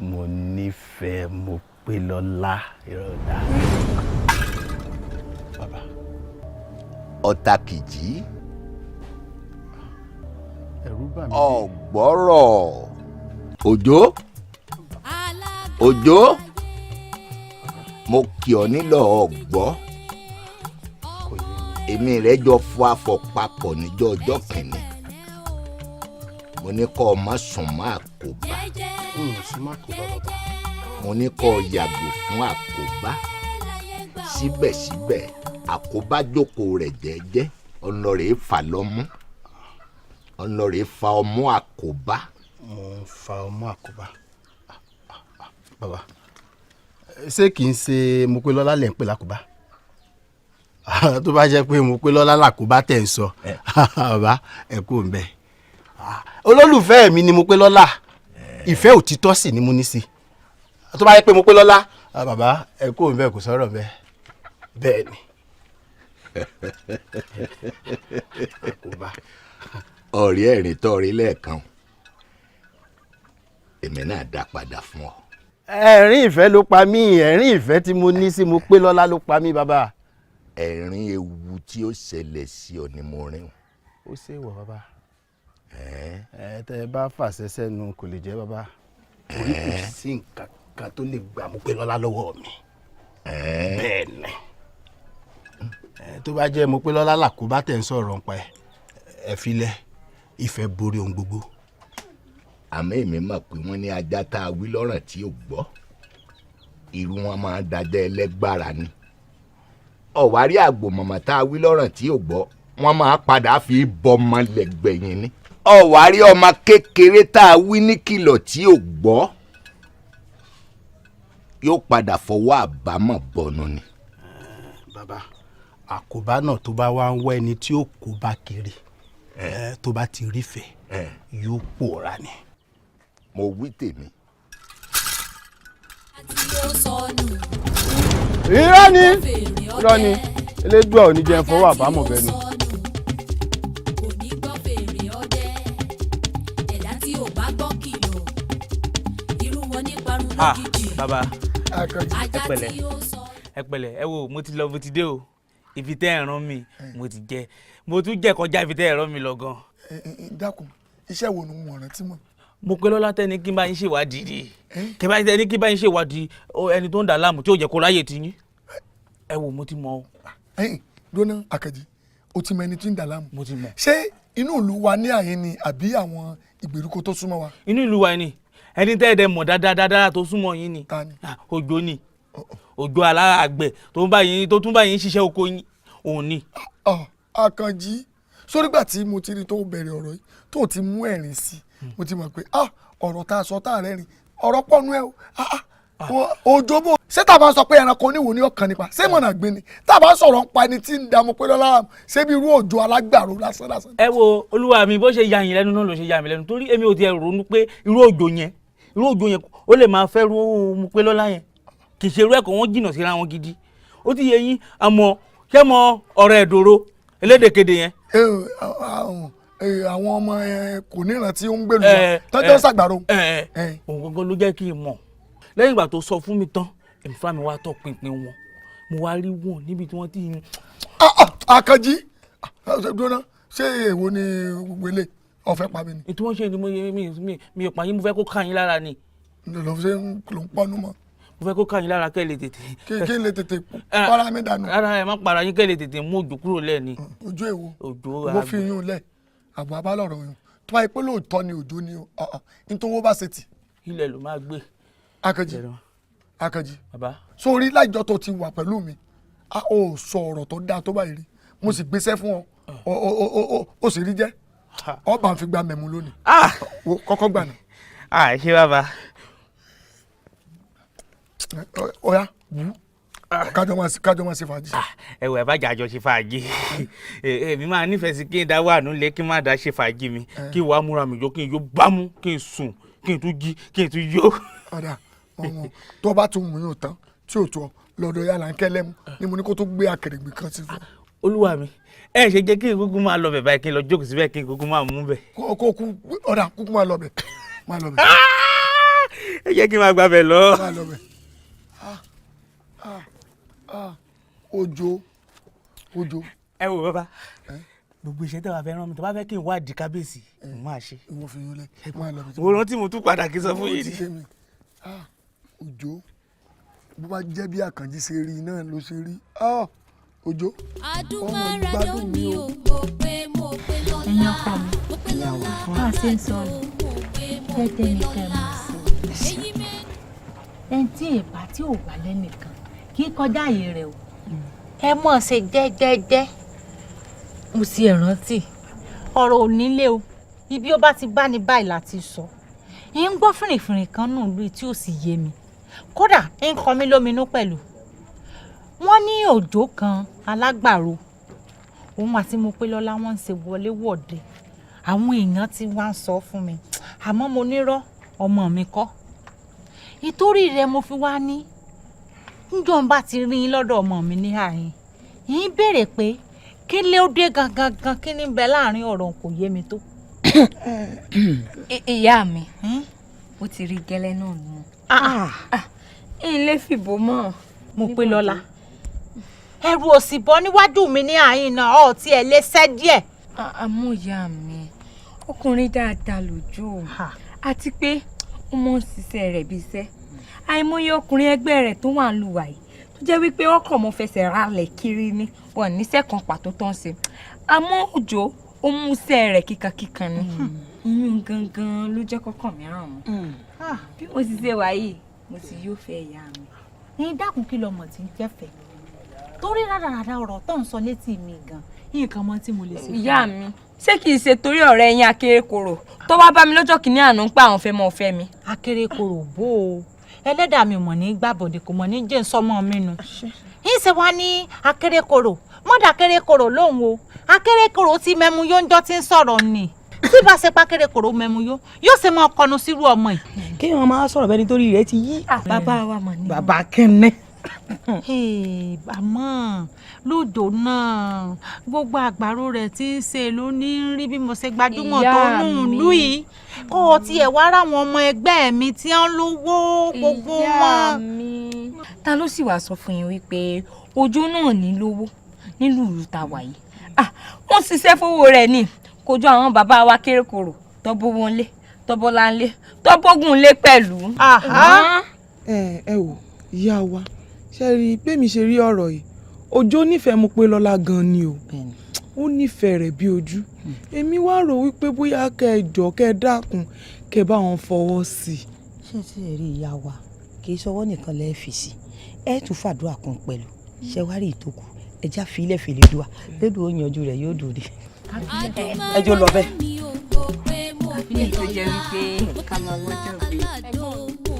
mo nífẹ̀ẹ́ Mopélọ́lá ìrọ̀dá. Bàbá. Ọ̀tàkìjì. Ẹ̀rù bà mí. Ọ̀gbọ́rọ̀. Òjò, Òjò, mo kì ọ́ nílò ọ̀gbọ́. Èmi rẹ̀ jọ fọ afọ papọ̀ níjọ́ ọjọ́ kìíní. Mo ní kọ́ ọ má sùn mọ́ àkóbá. Mo ní kọ́ ọ yàgò fún àkóbá. Síbẹ̀síbẹ̀ àkóbá jókòó rẹ̀ jẹ́jẹ́, ọ̀nà rẹ̀ fà lọ́mú, ọ̀nà rẹ̀ fa ọmú àkóbá. Mo ń fa ọmú àkóbá. Bàbá, ṣé kì í ṣe Mopélọ́lá lẹ̀ ń pè lákòbá? Tó bá jẹ́ pé Mopélọ́lá làkóbá tẹ̀ ń sọ, bàbá ẹ kú ń bẹ̀. Olólùfẹ́ mi ni Mopélọ́lá, ìfẹ́ òtítọ́ sì ni mo ní sí. Tó bá jẹ́ pé Mopélọ́lá, bàbá ẹ kú ń bẹ̀, kò sọ̀rọ̀ bẹ́ẹ̀ bẹ́ẹ̀ ni. Ọ̀rẹ́ ẹ̀rín tọ́rí lẹ́ẹ̀kan, èmi náà dá padà fún ọ. Ẹ̀rín ìfẹ́ ló pa mí, ẹ̀rín ìfẹ́ tí mo ní sí Mopélọ́lá ló pa mí bàbá. Ẹ̀rín ewu tí ó ṣẹlẹ̀ sí ọ ni mo rín. Ó ṣe wọ bàbá. Ẹ tẹ ẹ bá fàṣẹ sẹ́nu kò lè jẹ́ bàbá. Orí kò sí nǹkan kan tó lè gbà Mopélọ́lá lọ́wọ́ mi. Bẹ́ẹ̀ ni. Tó bá jẹ́ Mopélọ́lá làkóbá tẹ̀ ń sọ̀rọ̀ ń pa ẹ filẹ̀, ìfẹ́ borí ohun gbogbo. Àmọ́ èmi mọ̀ pé wọ́n ní ajá tá a wí lọ́ràn tí ò gbọ́, irú wọn máa ń dájọ́ ẹlẹ́gbára ni. Ọ̀wárí àgbò mọ̀mọ́ tá a wí lọ́ràn tí ò gbọ́, wọ́n máa padà fi bọ́mọ lẹ́gbẹ̀yìn ni. Ọ̀wárí ọmọ kékeré tá a wí ní kìlọ̀ tí ò gbọ́, yóò padà fọwọ́ àbámọ̀ bọnu ni. Bàbá, àkóbá náà tó bá wá ń wá ẹni tí ó kó bá kiri, tó bá ti rí fẹ́ yóò pòórá ni. Mo wí tèmi. Irọ́ ni, irọ́ ni, elédùà ò ní jẹun fọwọ́ àbámọ̀ bẹnu. Ah, bàbá, ẹ pẹ̀lẹ́, ẹ pẹ̀lẹ́, ẹ wo mo ti lọ, mo ti dé o. Ibi tẹ́ ẹ rán mi mo ti jẹ, mo tún jẹ kọjá ibi tẹ́ ẹ rán mi lọ gan. Dákun, iṣẹ́ wo ni mo rántí mọ́. Mopélọ́lá tẹ́ ní kí n bá yín ṣèwádìí ni, kí bá tẹ́ ní kí n bá yín ṣèwádìí ẹni tó ń dà láàmú tí ò jẹ́ kó ráyè ti yín. Ẹ wo mo ti mọ o. Dóná Àkànjí, o ti mọ ẹni tí ń dà láàmú. Mo ti mọ. Ṣé inú ìlú wa ní àyín ni àbí àwọn ìgbèríko tó súnmọ́ wa? Inú ìlú wa ni, ẹni tẹ́ ẹ dẹ mọ̀ dáadáa tó súnmọ́ yín ni. Òjó ni, Òjó alára àgbẹ̀ tó ń bá yín, tó tún bá yín ṣiṣẹ́ oko yín, òun ni. Àkànjí, sórígbà tí mo ti rí tó bẹ̀rẹ̀ ọ̀rọ̀ yìí tó ti mú ẹ̀rín sí i, mo ti mọ̀ pé ọ̀rọ̀ tá a sọ tá a rẹ́rìn ọ̀rọ̀ pọ̀nú ẹ̀ o. Òjó bò ṣé tá a bá sọ pé ẹranko oníwò ní ọkàn nípa ṣé mọ̀nà gbé ni, tá a bá sọ̀rọ̀ ń pa ẹni tí ń dààmú pé lọ́la ṣé bí irú òjò alágbàro lásán lásán. Ẹ wo olúwa mi, bó ṣe ya yín lẹ́nu náà ló ṣe ya mi lẹ́nu, torí èmi ò tiẹ̀ ronú pé irú òjò yẹn, irú òjò yẹn ó lè máa fẹ́ rú Mopélọ́lá yẹn. Kì í ṣe irú ẹ̀kọ́, wọn jìnnà síra wọn gidi. Ó ti yẹ yín, àmọ́ ṣé mọ ọ̀rọ̀ ẹ̀dọ̀rọ̀ elédèkéde yẹn. Àwọn ọmọ kò níran tí ó ń gbèlú wọn tọ́jú ṣàgbàro. Òun gangan ló jẹ́ kí n mọ̀. Lẹ́yìn ìgbà tó sọ fún mi tán, èmi fúnra mi wá tọ̀ pinpin wọn, mo wá rí wọn níbi tí wọ́n ti ń. Àkànjí, dúró, ṣé èwo ni wele ọ̀fẹ́ pa mi ni. Ètò wọn ṣe ni mi ò pa yín, mo fẹ́ kó ká yín lára ni. Lọ ṣe ń pọnú mọ́. Mo fẹ́ kó ká yín lára kẹ́ lè tètè. Kí n lè tètè para mi dànù. Rárá, ẹ má para yín, kẹ́ lè tètè mú òjò kúrò lẹ́ni. Ojú èwo? Òjò. Mo fi yún lẹ̀, àbọ̀ abálọ̀rọ̀ yún tó bá yẹ pé lóòótọ́ ni òjò ni nítorí owó bá ṣe tì. Ilẹ̀ ló máa gbé. Àkànjí, Àkànjí, bàbá, sórí láìjọ tó ti wà pẹ̀lú mi, a ò sọ ọ̀rọ̀ tó dáa tó báyìí rí, mo sì gbéṣẹ́ fún ọ, ó sì rí jẹ́, ọba fi gba mẹ̀mú lónìí, kọ́kọ́ gbà náà. Ṣé bàbá. Ọ̀ya wù kájọ máa ṣe fàájì. Ẹ wò, ẹ bá jàjọ ṣe fàájì, èmi máa nífẹ̀ẹ́ sí kí n dá wà nílé, kí n má dá ṣe fàájì mi, kí wàá múra mi jó, kí n yó bámú, kí n sùn, kí n tún jí, kí n tún yó. Ọ̀dà ọmọ tó bá tún mú yóò tán tí ò tó ọ lọ́dọ̀ yàrá ń kẹ́lẹ́ mu ni mo ní kó tó gbé akèrègbè kan sí fún. Olúwa mi, ẹ ṣe jẹ́ kí n kúkú máa lọ bẹ̀ báyìí, kí n lọ jókòó síbẹ̀, kí n kúkú máa mú bẹ̀. Kó kú ọ̀dà kúkú máa lọ bẹ̀, máa lọ bẹ̀. Ẹ jẹ́ kí n máa gbà bẹ̀ lọ. Máa lọ bẹ̀. Òjò, òjò. Ẹ wo bàbá, gbogbo iṣẹ́ tẹ́ wàá fẹ́ rán mi, tó bá fẹ́ kí n wádìí kábíyèsí, mo máa ṣe. Ìwọ fi yún lẹ, máa lọ bẹ̀. Mo rántí mo tún padà kí n sọ fún yìí ni. Òjò, bó bá jẹ́ bí Àkànjí ṣe rí náà ló ṣe rí. Òjò, ọmọ gbádùn mi o. Mo pé mo pé lọ́la. Ẹ̀yin ọkọ mi, bá a ṣe ń sọ ni jẹ́jẹ́ ni kẹ́ ẹ mọ̀ sí i. Ẹni tí èèbá tí ò wà lẹ́nìkan kì í kọjá àyè rẹ̀ o. Ẹ mọ̀ ṣe jẹ́jẹ́jẹ́. Mo sì ẹ̀ rántí ọ̀rọ̀ ò nílé o, ibi ó bá ti bá ní báyìí láti sọ. Ń gbọ́ fìrìfìrì kan nù lùi tí ò sì yé mi, kódà ń kọ mí lóminú pẹ̀lú. Wọ́n ní òjò kan alágbàro, òun àti Mopélọ́lá wọ́n ń ṣe wọléwọ̀de. Àwọn èèyàn ti wá ń sọ fún mi, àmọ́ mo nírọ́ ọmọ mi kọ́. Ìtorí rẹ̀ mo fi wá ní njọ́ ń bá ti rí yín lọ́dọ̀ ọmọ mi ní àyín, yín béèrè pé kí ló dé gangan gan, kí ní bẹ láàrin ọ̀rọ̀ kò yé mi tó. Ìyá mi, ó ti rí gẹ́lẹ́ náà nù. Ilé fìbò mọ́. Mopélọ́lá, ẹrù òsì bọ́ níwájú mi ní àyín náà, ọ̀ tí ẹ lé sẹ́ díẹ̀. Àmọ́ ìyá mi, ọkùnrin dáadáa lójú o, àti pé ó mọ̀ ń ṣiṣẹ́ rẹ̀ bí iṣẹ́. Àìmọye ọkùnrin ẹgbẹ́ rẹ̀ tó wà ń lùwà yìí tó jẹ́ wípé ọkọ̀ mọ́ fẹsẹ̀ ralẹ̀ kiri ni, wọn níṣẹ́ kan pàtó tó ń ṣe. Àmọ́ Òjó ó mú iṣẹ́ rẹ̀ kíkankíkan ni. Iyún gangan ló jẹ́ kọ́kàn mi ràn mọ́. Bí mo sì ṣe wà yìí, mo sì yóò fẹ́ ìyá mi. Ní dákun, kí lọmọ tí ń jẹ́fẹ̀ẹ́ torí rádaràda ọ̀rọ̀ tó ń sọ létí mi gan, nǹkan mọ tí mo lè ṣe. Ìyá mi, ṣé kìí ṣe torí ọ̀rẹ́ yín Akérèkọ́rò tó wá bá mi lọ́jọ́ kìíní àná ń pa àwọn fẹ́ mọ́ fẹ́ mi. Akérèkọ́rò bó o, ẹlẹ́dàá mi mọ̀ ní gbàbọ̀dé, kò mọ̀ ní jẹ́ nsọ́mọ́ mi nu. Yín ṣe wá ní Akérèkọ́rò mọ́dà Akérèkọ́rò lóhùn o. Akérèkọ́rò ti mẹ́mu yó ń jọ́ tí ń sọ̀rọ̀ ni. Tí bá ṣe pa Akérèkọ́rò mẹ́mu yó, yóò ṣe máa kọnu sírú ọmọ yìí. Kéèyàn máa sọ̀rọ̀ bẹ́ẹ̀ nítorí rẹ̀ ti yí. Bàbá wa mọ̀ ní. Bàbá kẹ́ni. Àmọ́ lódò náà, gbogbo àgbàro rẹ̀ tí ń ṣe ló ní rí bí mo ṣe gbajúmọ̀ tó nù lù yìí, kó o tiẹ̀ wá ráwọn ọmọ ẹgbẹ́ mi tí wọ́n lówó gbogbo wọn. Ìyá mi, ta ló sì wàá sọ fún yín wípé Òjó náà ní lówó nílùú ìlú ta wà yìí? Wọ́n ṣiṣẹ́ fowó rẹ̀ ni, kò jọ àwọn bàbá wa Kérèkọ́rò tó bówó ńlé, tó bọ́lá ńlé, tó bógun ńlé pẹ̀lú. Ẹ wò ìyá wa, ṣe rí i pé mi ṣe rí ọ̀rọ̀ yìí, Òjó nífẹ̀ẹ́ Mopélọ́lá gan ni o, ó nífẹ̀ẹ́ rẹ̀ bí ojú. Èmi wá rò wípé bóyá kẹ́ ẹ jọ̀ọ́, kẹ́ ẹ dákun, kẹ́ ẹ bá wọn fọwọ́ sí i. Ṣé tí ẹ rí ìyá wa, kì í ṣọwọ́ nìkan lẹ́ẹ̀ fi sí, ẹ tún fàdúrà kan pẹ̀lú. Ṣé wàá rí ìtókù, ẹ já fi ilẹ̀ fèlè dùà lédùn, ó yanjú rẹ̀ yóò dùn rí. Ẹ jọ lọ bẹ́ẹ̀. Ilé tó jẹ́ wípé ká máa wọ́jọ́ gbé.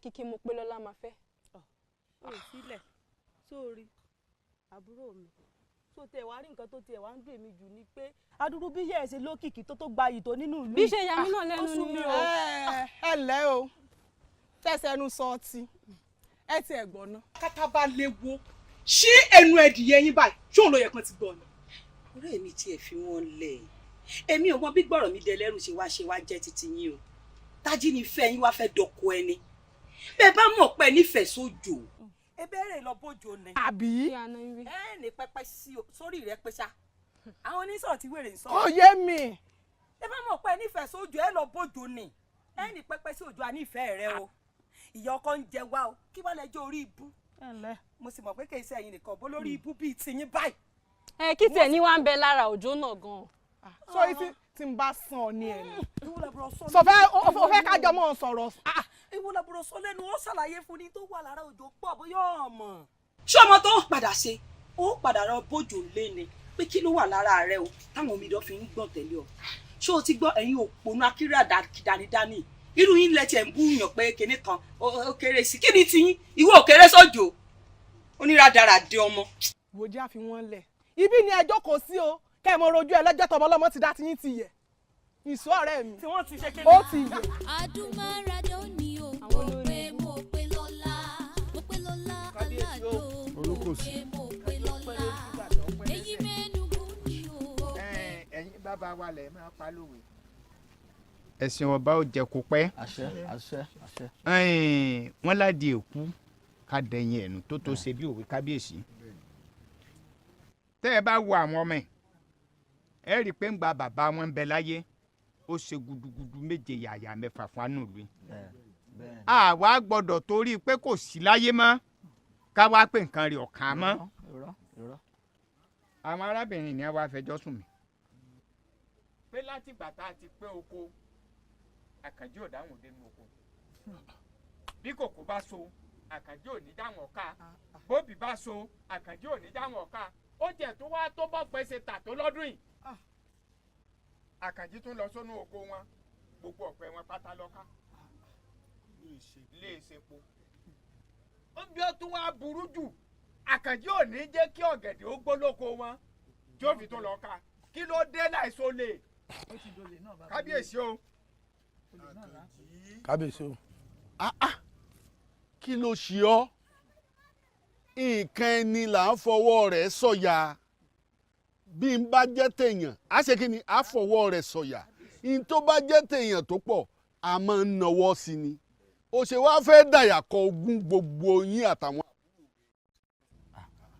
Kíkí Mopélọ́lá máa fẹ́. Ó sílẹ̀ sórí àbúrò mi tó tẹ̀ wá rí nǹkan tó tiẹ̀ wá ń dùn mí jù ni pé adúrú bí yẹ̀ ẹ́ ṣe lókìkí tó gbayì tó nínú ìlú. Bí ṣe ya mí náà lẹ́nu ni o. Ẹ ǹlẹ́ o, tẹ̀sẹ̀nu sọ ọtí ẹ ti ẹ̀ gbọ́n ná. Kátà bá léwo ṣí ẹnu ẹdìyẹ yín báyìí, ṣóun ló yẹ kán ti gbọ́ ni. Ọ̀rẹ́ mi tiẹ̀ fi wọ́n lẹ̀, èmi ò mọ bí gbọ́rọ̀ mi dẹlẹ́rù ṣe wá ṣe wá jẹ́ titi yín o. Tájí ni fẹ́ yín wá fẹ́ dọkọ ẹni bẹ́ẹ̀ bá mọ̀ pé nífẹ̀ẹ́ sójò. Ebéèrè lọ bójò ni. Àbí. Ẹ ní pẹpẹ sí sórí rẹ pé ṣá àwọn onísọ̀rọ̀ tí wèrè ń sọ. Kò yé mi. Ẹ bá mọ̀ pé nífẹ̀ẹ́ sójò, ẹ lọ bójò ni. Ẹ ní pẹpẹ sí òjò, ànífẹ̀ẹ́ rẹ o. Ìyá ọkọ ń jẹ wá o, kí wàá lẹjọ orí ibú. Mo sì mọ̀ pé kì í ṣe ẹ̀yin nìkan bó lórí ibú bíi tiyín báyìí. Ẹ kí tiẹ̀ ní wá ń bẹ lára Òjó náà gan-an. Sórí tí n bá sàn ọ ní ẹnu. Sọ fẹ́ o fẹ́ kájọ mọ́ ọ sọ̀rọ̀. Ìwọ làbúrò sọ lẹ́nu, ó ṣàlàyé fún ni tó wà lára Òjó pọ̀ bóyá ọmọ. Ṣé ọmọ tó ń padà ṣe ó padà rọ bójò lé ni pé kí ló wà lára rẹ o táwọn omidan fi ń gbọ̀n tẹ̀lé ọ? Ṣé o ti gbọ́ ẹ̀yin òpònú akéré àdánidání irú yín lẹ tiẹ̀ ń bú yàn pé kinní kan ó kéré sí kí ni tiyín, ìwọ ò kéré sọ́jọ́ oníradàradì ọmọ. Wò jẹ́ àfi wọ́n lẹ̀, ibi ni ẹjọ́ kò sí o, kẹ́ ẹ mọ rojú ẹlẹ́jọ́ tọmọ ọlọ́mọ ti dá tiyín ti yẹ ìṣó ọ̀rẹ́ mi tí wọ́n ti ṣe kéde. Ó ti yẹ. Adúmáradó ni o, mo pé mo pé lọ́lá, mo pé lọ́lá aládó, mo pé mo pé lọ́lá, èyí mẹ́nugu ni o. Ẹ̀yin bàbá wa lẹ̀ máa pa lówe. Ẹ̀sìn ọba ó jẹ kó pẹ́. Àṣẹ, àṣẹ, àṣẹ. Wọ́n ládi èkú ká dẹ̀yìn ẹ̀nu tó tó ṣe bí òwe kábíyèsí. Tẹ́ ẹ bá wo àwọn ọmọ ẹ̀, ẹ rí i pé ń gba bàbá wọn ń bẹ láyé, ó ṣe gudugudu méje yàyà mẹ́fà fún anú ìlú. Àwa gbọ́dọ̀ torí pé kò sí láyé mọ́, Ká wá pé nǹkan rẹ̀ ọ̀kan mọ́. Àwọn arábìnrin ni wàá fẹjọ́ sùn mí. Pé látìgbà tá a ti pé oko, Àkànjí ò dáhùn dénú oko. Bí kòkó bá so, Àkànjí ò ní dáhùn ọ̀ka. Bóbì bá so, Àkànjí ò ní dáhùn ọ̀ka. Ó tiẹ̀ tó wá tó bọ́ pẹ́ ṣe tà tó lọ́dún yìí. Àkànjí tún lọ sónú oko wọn, gbogbo ọ̀pẹ wọn pátá lọ́ka. Lè ṣepo. Ó bí ó tún wá burú jù, Àkànjí ò ní jẹ́ kí ọ̀gẹ̀dẹ̀ ó gbó lóko wọn tí ó fi tún lọ ká. Kí ló dé láìsó lè? Kábíyèsí o. Kábíyèsí o. Kí ló ṣe ọ́? Nǹkan ẹni là ń fọwọ́ rẹ̀ sọ̀yà. Bí n bá jẹ́ tèèyàn, á ṣe kí ni? Á fọwọ́ rẹ̀ sọ̀yà. N tó bá jẹ́ tèèyàn tó pọ̀, a máa ń nawọ́ sí ni. Ó ṣe wá fẹ́ dàyà kọ ogún gbogbo yín àtàwọn.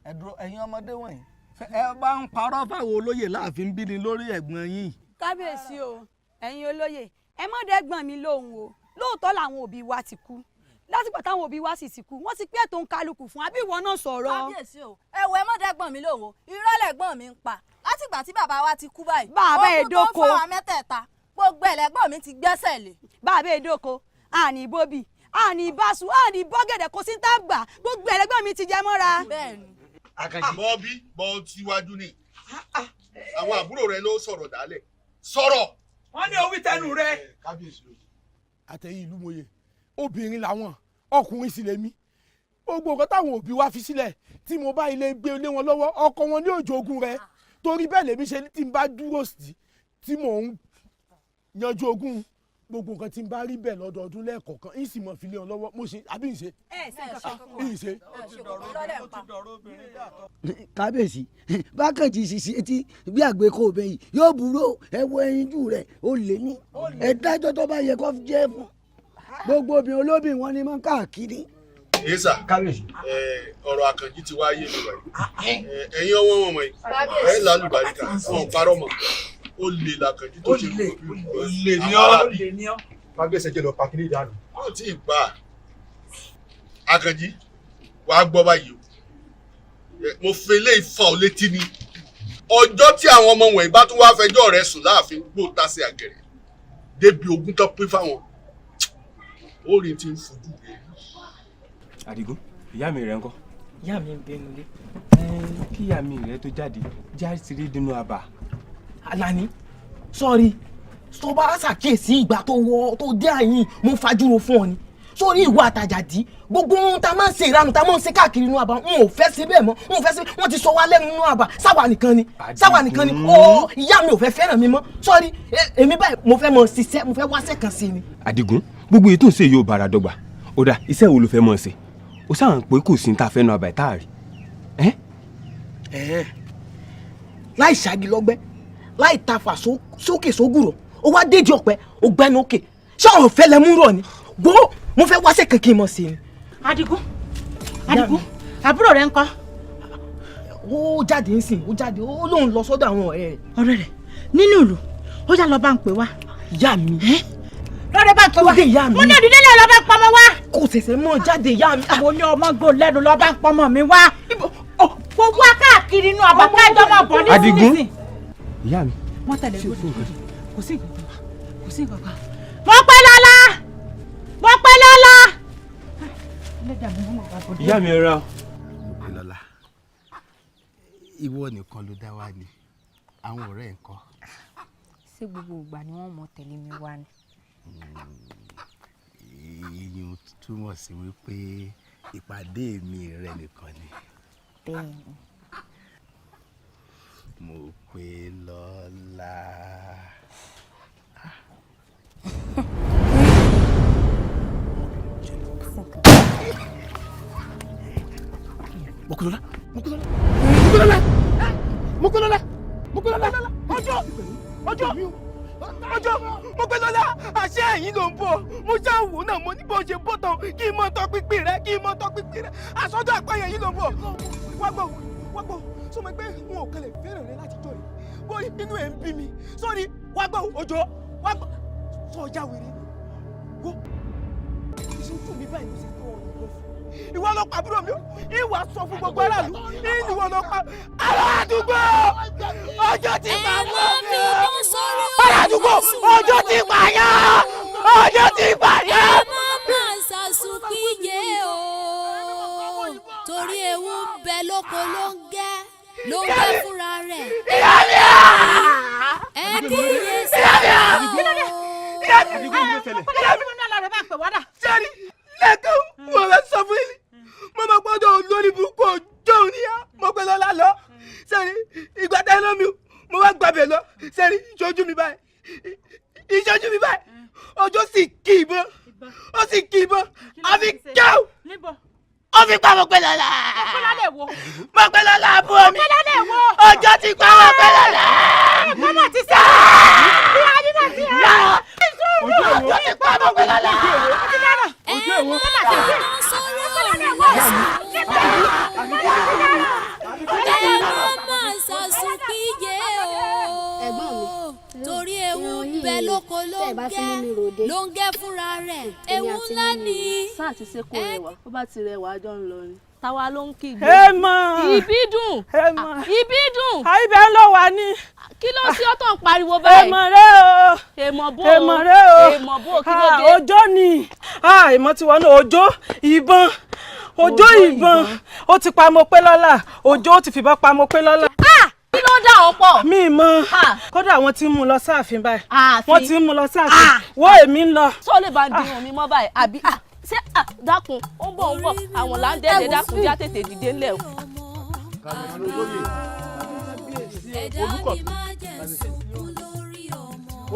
Ẹ dúró, ẹ̀yin ọmọdé wọ̀nyí, ẹ bá ń parọ́ fáwọn olóyè láàfin bí ni lórí ẹ̀gbọ́n yín. Kábíyèsí o, ẹ̀yin olóyè, ẹ má dẹ́gbọ̀n mi lóhùn o. Lóòótọ́ làwọn òbí wa ti kú. Lásìkò táwọn òbí wa sì ti kú, wọ́n ti pé ètò ń kálukú fún àbí ìwọ náà sọ̀rọ̀. Kábíyèsí o, ẹ wo, ẹ má dẹ́gbọ̀n mi lóhùn o. Irọ́ lẹ̀gbọ́n mi ń pa. Látìgbà tí bàbá wa ti kú báyìí, Bàbá ogún tó ń èdòkò. fáwọn mẹ́tẹ̀ẹ̀ta, gbogbo ẹ̀lẹ́gbọ̀n mi ti gbẹ́sẹ̀ lé. Bàbá èdòkò, àní bóbì, àní báṣu, àní bọ́gẹ̀dẹ̀, kò sí tá gbà, gbogbo ẹ̀lẹ́gbọ̀n mi ti jẹ mọ́ra. Bẹ́ẹ̀ni. Àkànjí bọ́ bí bọ́ síwájú ni àwọn àbúrò rẹ ló sọ̀rọ̀ dálẹ̀ sọ̀rọ̀. Wọ́n ní owí tẹnu rẹ. Kábíyèsí o. Àtẹ̀yìn ìlú mòye, obìnrin làwọn, ọkùnrin sì lèmi. Gbogbo nǹkan táwọn òbí wa fi sílẹ̀ tí mo bá ilé gbé lé wọn lọ́wọ́, ọkọ wọn ní òjò ogun rẹ. Torí bẹ́ẹ̀ lèmi ṣe tí n bá dúró sí tí mò ń yanjú ogún, gbogbo nǹkan tí n bá rí bẹ́ẹ̀ lọ́dọọdún lẹ́ẹ̀kọ̀ọ̀kan ń sì mọ̀ fi lé wọn lọ́wọ́. Mo ṣe àbí ń ṣe ń ṣe. Kábíyèsí, bákànjì ṣiṣẹ́ etí bí àgbékò obìnrin yóò burú. Ẹ wo ẹyinjú rẹ̀, ó lé ní ẹ dájọ́ tó bá yẹ kó jẹ́ fún gbogbo obìnrin olóbìn wọn ni mọ́ káàkiri. Yéṣà, ọ̀rọ̀ Àkànjí ti wá yé mi wáyé. Ẹ̀yin ọwọ́ wọn wọ̀nyí, ẹ̀ lálùbáríkà, wọn ò parọ́ mọ́. Ó lè làkànjí tó ṣe kú. Ó lè ní ọ́. Kábíyèsí, jẹ́ lọ pa kíní ìdánù. Ó tí ì pa Àkànjí, wàá gbọ́ báyìí o. Mo fi eléyìí fa ọ létí ni. Ọjọ́ tí àwọn ọmọ wọ̀nyí bá tún wá fẹjọ́ rẹ̀ sùn láàfin gbó tasẹ̀ àgẹ̀rẹ̀ débi ogún tó pín fáwọn, ó rí ti ń fojú rẹ̀. Àdìgún, ìyá mi rẹ ńkọ́? Ìyá mi ń bẹnu lé. Kí ìyá mi rẹ tó jáde, já sírí dínú àbà. Alani, sọ́ọ̀rì, tó bá ṣàkíyèsí ìgbà tó wọ tó dé àyìn, mo fajúro fún ọ ni. Sórí ìwà àtàjàdí, gbogbo ohun tá a máa ń ṣe, ìranù tá a máa ń ṣe káàkiri inú àbá, n ò fẹ́ ṣe bẹ́ẹ̀ mọ́, n ò fẹ́ ṣe. Wọ́n ti sọ wá lẹ́nu inú àbá, sáwà nìkan ni, sáwà nìkan ni. Ó ìyá mi ò fẹ́ fẹ́ràn mi mọ́. Sọ́ọ̀rì, èmi báyìí mo fẹ́ mọ ṣiṣẹ́, mo fẹ́ wáṣẹ́ kan sí ni. Àdìgún, gbogbo èyí tó ń ṣe yóò bára dọ́gba. Ó dà, iṣẹ́ wo ló fẹ́ mọ̀ ṣe? Ó sáà ń pé kò sí ní ta fẹ́ nu àbá ìta rí. Láì ṣáàgì lọ́gbẹ́, láì tafà sókè sógùrọ̀, ó wá déjì ọ̀pẹ, ó gbẹ́nu òkè, ṣé ọ̀rọ̀ fẹ́ lẹ mú rọ̀ ni? Gbó, mo fẹ́ wáṣẹ́ kan kí n mọ̀ sí ni. Adigun, Adigun, àbúrò rẹ ńkọ́? Ó jáde ń sìn, ó jáde, ó lóun lọ sọ́dọ̀ àwọn ọ̀rẹ́ rẹ̀. Ọ̀rẹ́ rẹ̀ nínú ìlú, ó yá lọ bá ń pè wá. Ìyá mi. Lọ́dẹ bá ń pè wá. Tó dé, ìyá mi. Mo ní òdìdí lè lọ bá ń pọmọ wá. Kò ṣẹ̀ṣẹ̀ mọ́ jáde, ìyá mi. Mo ní ọmọ gbò lẹ́nu, lọ bá ń pọmọ mi wá. Kò wá káàkiri inú àbá kájọ máa bọ̀ ní Adigun, sísìn. ìyá mi. Wọ́n tẹ̀lé gbòdì, kò sí nǹkan kan, kò sí nǹkan kan. Mo pẹ́ lọ́la, mo pẹ́ lọ́la. Ìyá mi ra. Mopélọ́lá, ìwọ nìkan ló dá wá ni, àwọn ọ̀rẹ́ ẹ̀ ń kọ́? Ṣé gbogbo ìgbà ni wọ́n mọ tẹ̀lé mi wá ni? Ìyún túmọ̀ sí wípé ìpàdé mi rẹ nìkan ni. Bẹ́ẹ̀ni. Mopélọ́lá. Mopélọ́lá, Mopélọ́lá, Mopélọ́lá, Mopélọ́lá, Mopélọ́lá, Ọjọ́, ọjọ́, ọjọ́, Mopélọ́lá, àṣẹ ẹ̀yìn ló ń bọ̀. Mo ṣá wò náà, mo ní bó ṣe bọ́ tán kí n mọ tọ́ pínpín rẹ, kí n mọ tọ́ pínpín rẹ. Àsọjọ́ àpáyẹ yìí ló ń bọ̀. Wá gbọ́, wá gbọ́, sọ ma pé n ò kẹlẹ̀ fẹ́ràn rẹ láti jọ yìí. Bóyá inú ẹ̀ ń bí mi. Sọ́ọ́ni, wá gbọ́, Òjó, wá gbọ́, sọ ọjà wèrè. Wo Ìṣojú mi báyìí ló ṣe tó ọ̀run lọ fún. Ìwọ ló pa àbúrò mi o, ìwà sọ fún gbogbo aráàlú, ìwọ ló pa ará àdúgbò. Ọjọ́ ti pa àbúrò mi o. Ará àdúgbò, ọjọ́ ti pa yán. Ọjọ́ ti pa yán. Ẹ má má ṣàṣùpìyẹ o, torí ewu ń bẹ lóko ló ń gẹ́ ló ń gẹ́ fúnra rẹ̀. Ẹ kíyè sára o. Sẹ́ni lẹ́ẹ̀kan mo fẹ́ sọ fún yín, mo máa gbọ́dọ̀ olórí burúkú ọjọ́ òní yá, mo pẹ́ lọ́la lọ. Sẹ́ni ìgbà tẹ́ lọ́ mi, mo wá gbàbẹ̀ lọ. Sẹ́ni ìṣojú mi báyìí, ìṣojú mi báyìí, ọjọ́ sì kì í bọ́, ó sì kì í bọ́, àfi kẹ́ù. Ó fi pa Mopélọ́lá. Mopélọ́lá àbúrò mi. Ọjọ́ ti pa Mopélọ́lá. Mọ́mọ́ ti sẹ́. Ìyá yín náà ti rà. Ọjọ́ ti pa Mopélọ́lá. Ẹ má dáná sórí òrùlé sùn. Ẹ má má ṣàṣùpìyẹ o, torí ewu ń bẹ lóko ló ń gẹ́ ló ń gẹ́ fúnra rẹ̀. Ewu ńlá ni. Sáà ti ṣe kó rẹwà, bó bá ti rẹwà àjọ ń lọ ni. Táwa ló ń kígbe. Èèmọ̀. Ìbídùn. Èèmọ̀. Ìbídùn. Ibẹ̀ ń lọ wà ní. Kí ló ṣe ọ́ tó ń pariwo báyìí? Èèmọ̀ rẹ o. Èèmọ̀ bó o. Èèmọ̀ rẹ o. Èèmọ̀ bó o, kí ló dé? Ọjọ́ ni. Ìmọ̀ tiwọn náà, ọjọ́ ìbọn. Ọjọ́ ìbọn. Ó ti pa Mopélọ́lá. Òjó ó ti fìbọn pa Mopélọ́lá. Kí ló dà ọ́ pọ̀? Mi mọ̀. Kódà wọ́n ti ń mú un lọ sáàfin báyìí. Ààfin. Wọ́n ti ń mú un lọ sáàfin. Wọ́n èmi ń lọ. Sọ lè bá dirun mi mọ́ báyìí àbí ṣé dákun ó ń bọ̀ ó ń bọ̀ àwọn là ń dẹ́dẹ̀ dákun já tètè dìde ńlẹ̀ o.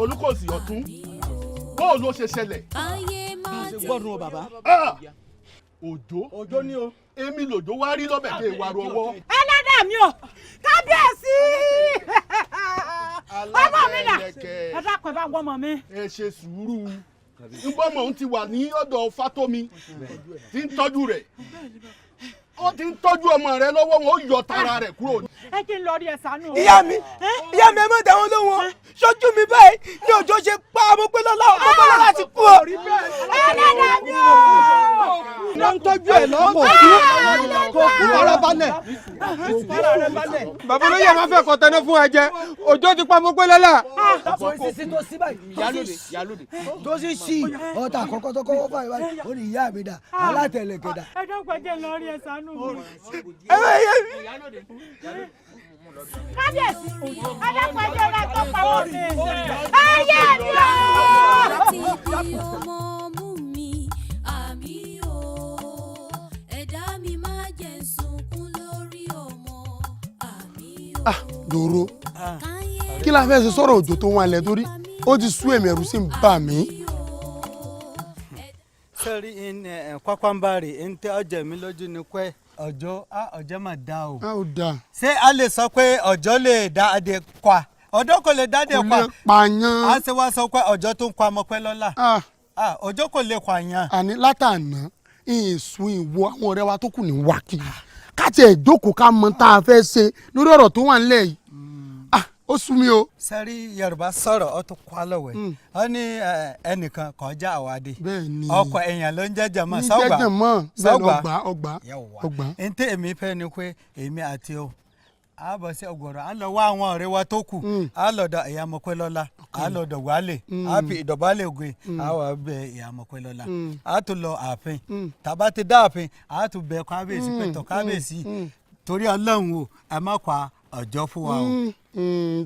Olùkọ́sì ọ̀tún, bóò ló ṣe ṣẹlẹ̀. Gbọ́dún o bàbá. Òjó òjó ni o èmi lòjó wá rí lọ́bẹ̀ tẹ ìwà ru ọwọ́. Ẹlẹ́dàá mi o, kábíyèsí. Ọmọ mi nà. Ẹ dákun ẹ bá wọ́n ọmọ mi. Ẹ ṣe sùúrù, nbọ́mọ̀ òun ti wà ní ọ̀dọ̀ Fátómi tí ń tọ́jú rẹ̀, ó ti ń tọ́jú ọmọ rẹ̀ lọ́wọ́, wọn ó yọ tara rẹ̀ kúrò. Ẹ kí n lọ rí ẹ ṣàánú. Ìyá mi, ìyá mi, ẹ má dá wọn lóhùn o. Ṣojú mi báyìí ní òjò ṣe pa Mopélọ́lá, Mopélọ́lá ti kú o. Ẹlẹ́dàá mi o. Wọ́n ń tọ́jú ẹ̀ lọ́wọ́ kò kú kò kú ara balẹ̀. Bàbá olóyè máa fẹ́ kọ́ tẹná fún ẹ jẹ, òjò ti pa Mopélọ́lá. Sísí tó sí báyìí tó sì sí ọ̀tà àkọ́kọ́ tó kọ́kọ́ báyìí báyìí ó ní ìyá mi dà alátẹ̀lẹ̀kẹ̀ dà. Ẹ dákun ẹ jẹ́ n lọ rí ẹ ṣàánú mi. Kábíyèsí, ẹ dákun ẹ jẹ́ ra tó pa wọ́n mi. Ayé mi o. Láti di ọmọ mú mi, àmì o. Ẹ̀dá mi má jẹ́ n sunkún lórí ọmọ, àmì o. Dòró, kí la fẹ́ ṣe sọ̀rọ̀ òjò tó wà lẹ̀ torí ó ti sú èmi, ẹ̀rù sì ń bà mí. Sẹ́rí kwakwanbari ń tẹ́ ọjọ́ mi lójú ni pé ọjọ́ ọjọ́ mà dá o. A ò dá. Ṣé a lè sọ pé ọjọ́ lè dá adé kwa? Ọjọ́ kò lè dá adé kwa. Kò lè pààyàn. A ṣe wá sọ pé ọjọ́ tó ń kwa Mopélọ́lá. Ọjọ́ kò lè pààyàn. Àní látàná ìsún ìwọ àwọn ọ̀rẹ́ wa tó kù ní wákìlì ká tiẹ̀ jókòó ká mọ tá a fẹ́ ṣe lórí ọ̀rọ̀ tó wà nílẹ̀ yìí. Ó sú mi o. Sẹ́rí Yorùbá sọ̀rọ̀ ó tún kọ́ lọ́wọ́ ẹ̀. Ó ní ẹnìkan kọjá àwádìí. Bẹ́ẹ̀ni. Ọkọ̀ èèyàn ló ń jẹ́jẹ̀ mọ́ Ní sọ́gbà. jẹ́jẹ̀ mọ́, bẹ́ẹ̀ ni ọgbà ọgbà ọgbà. N tẹ́ èmi fẹ́ ni pé èmi àti o a bọ̀ sí ọgbọ̀rọ̀ a lọ wá àwọn ọ̀rẹ́ wa tó kù, a lọ dọ̀ ìyá Mopélọ́lá, a lọ dọ̀gbálẹ̀, a fi ìdọ̀bálẹ̀ gbé, a wà bẹ ìyá Mopélọ́lá, a tún lọ ààfin, tàbá ti dá ààfin a tún bẹ kábíyèsí pẹ̀tọ̀ kábíyèsí torí Ọlọ́run o ẹ má pa ọjọ́ fún wa o.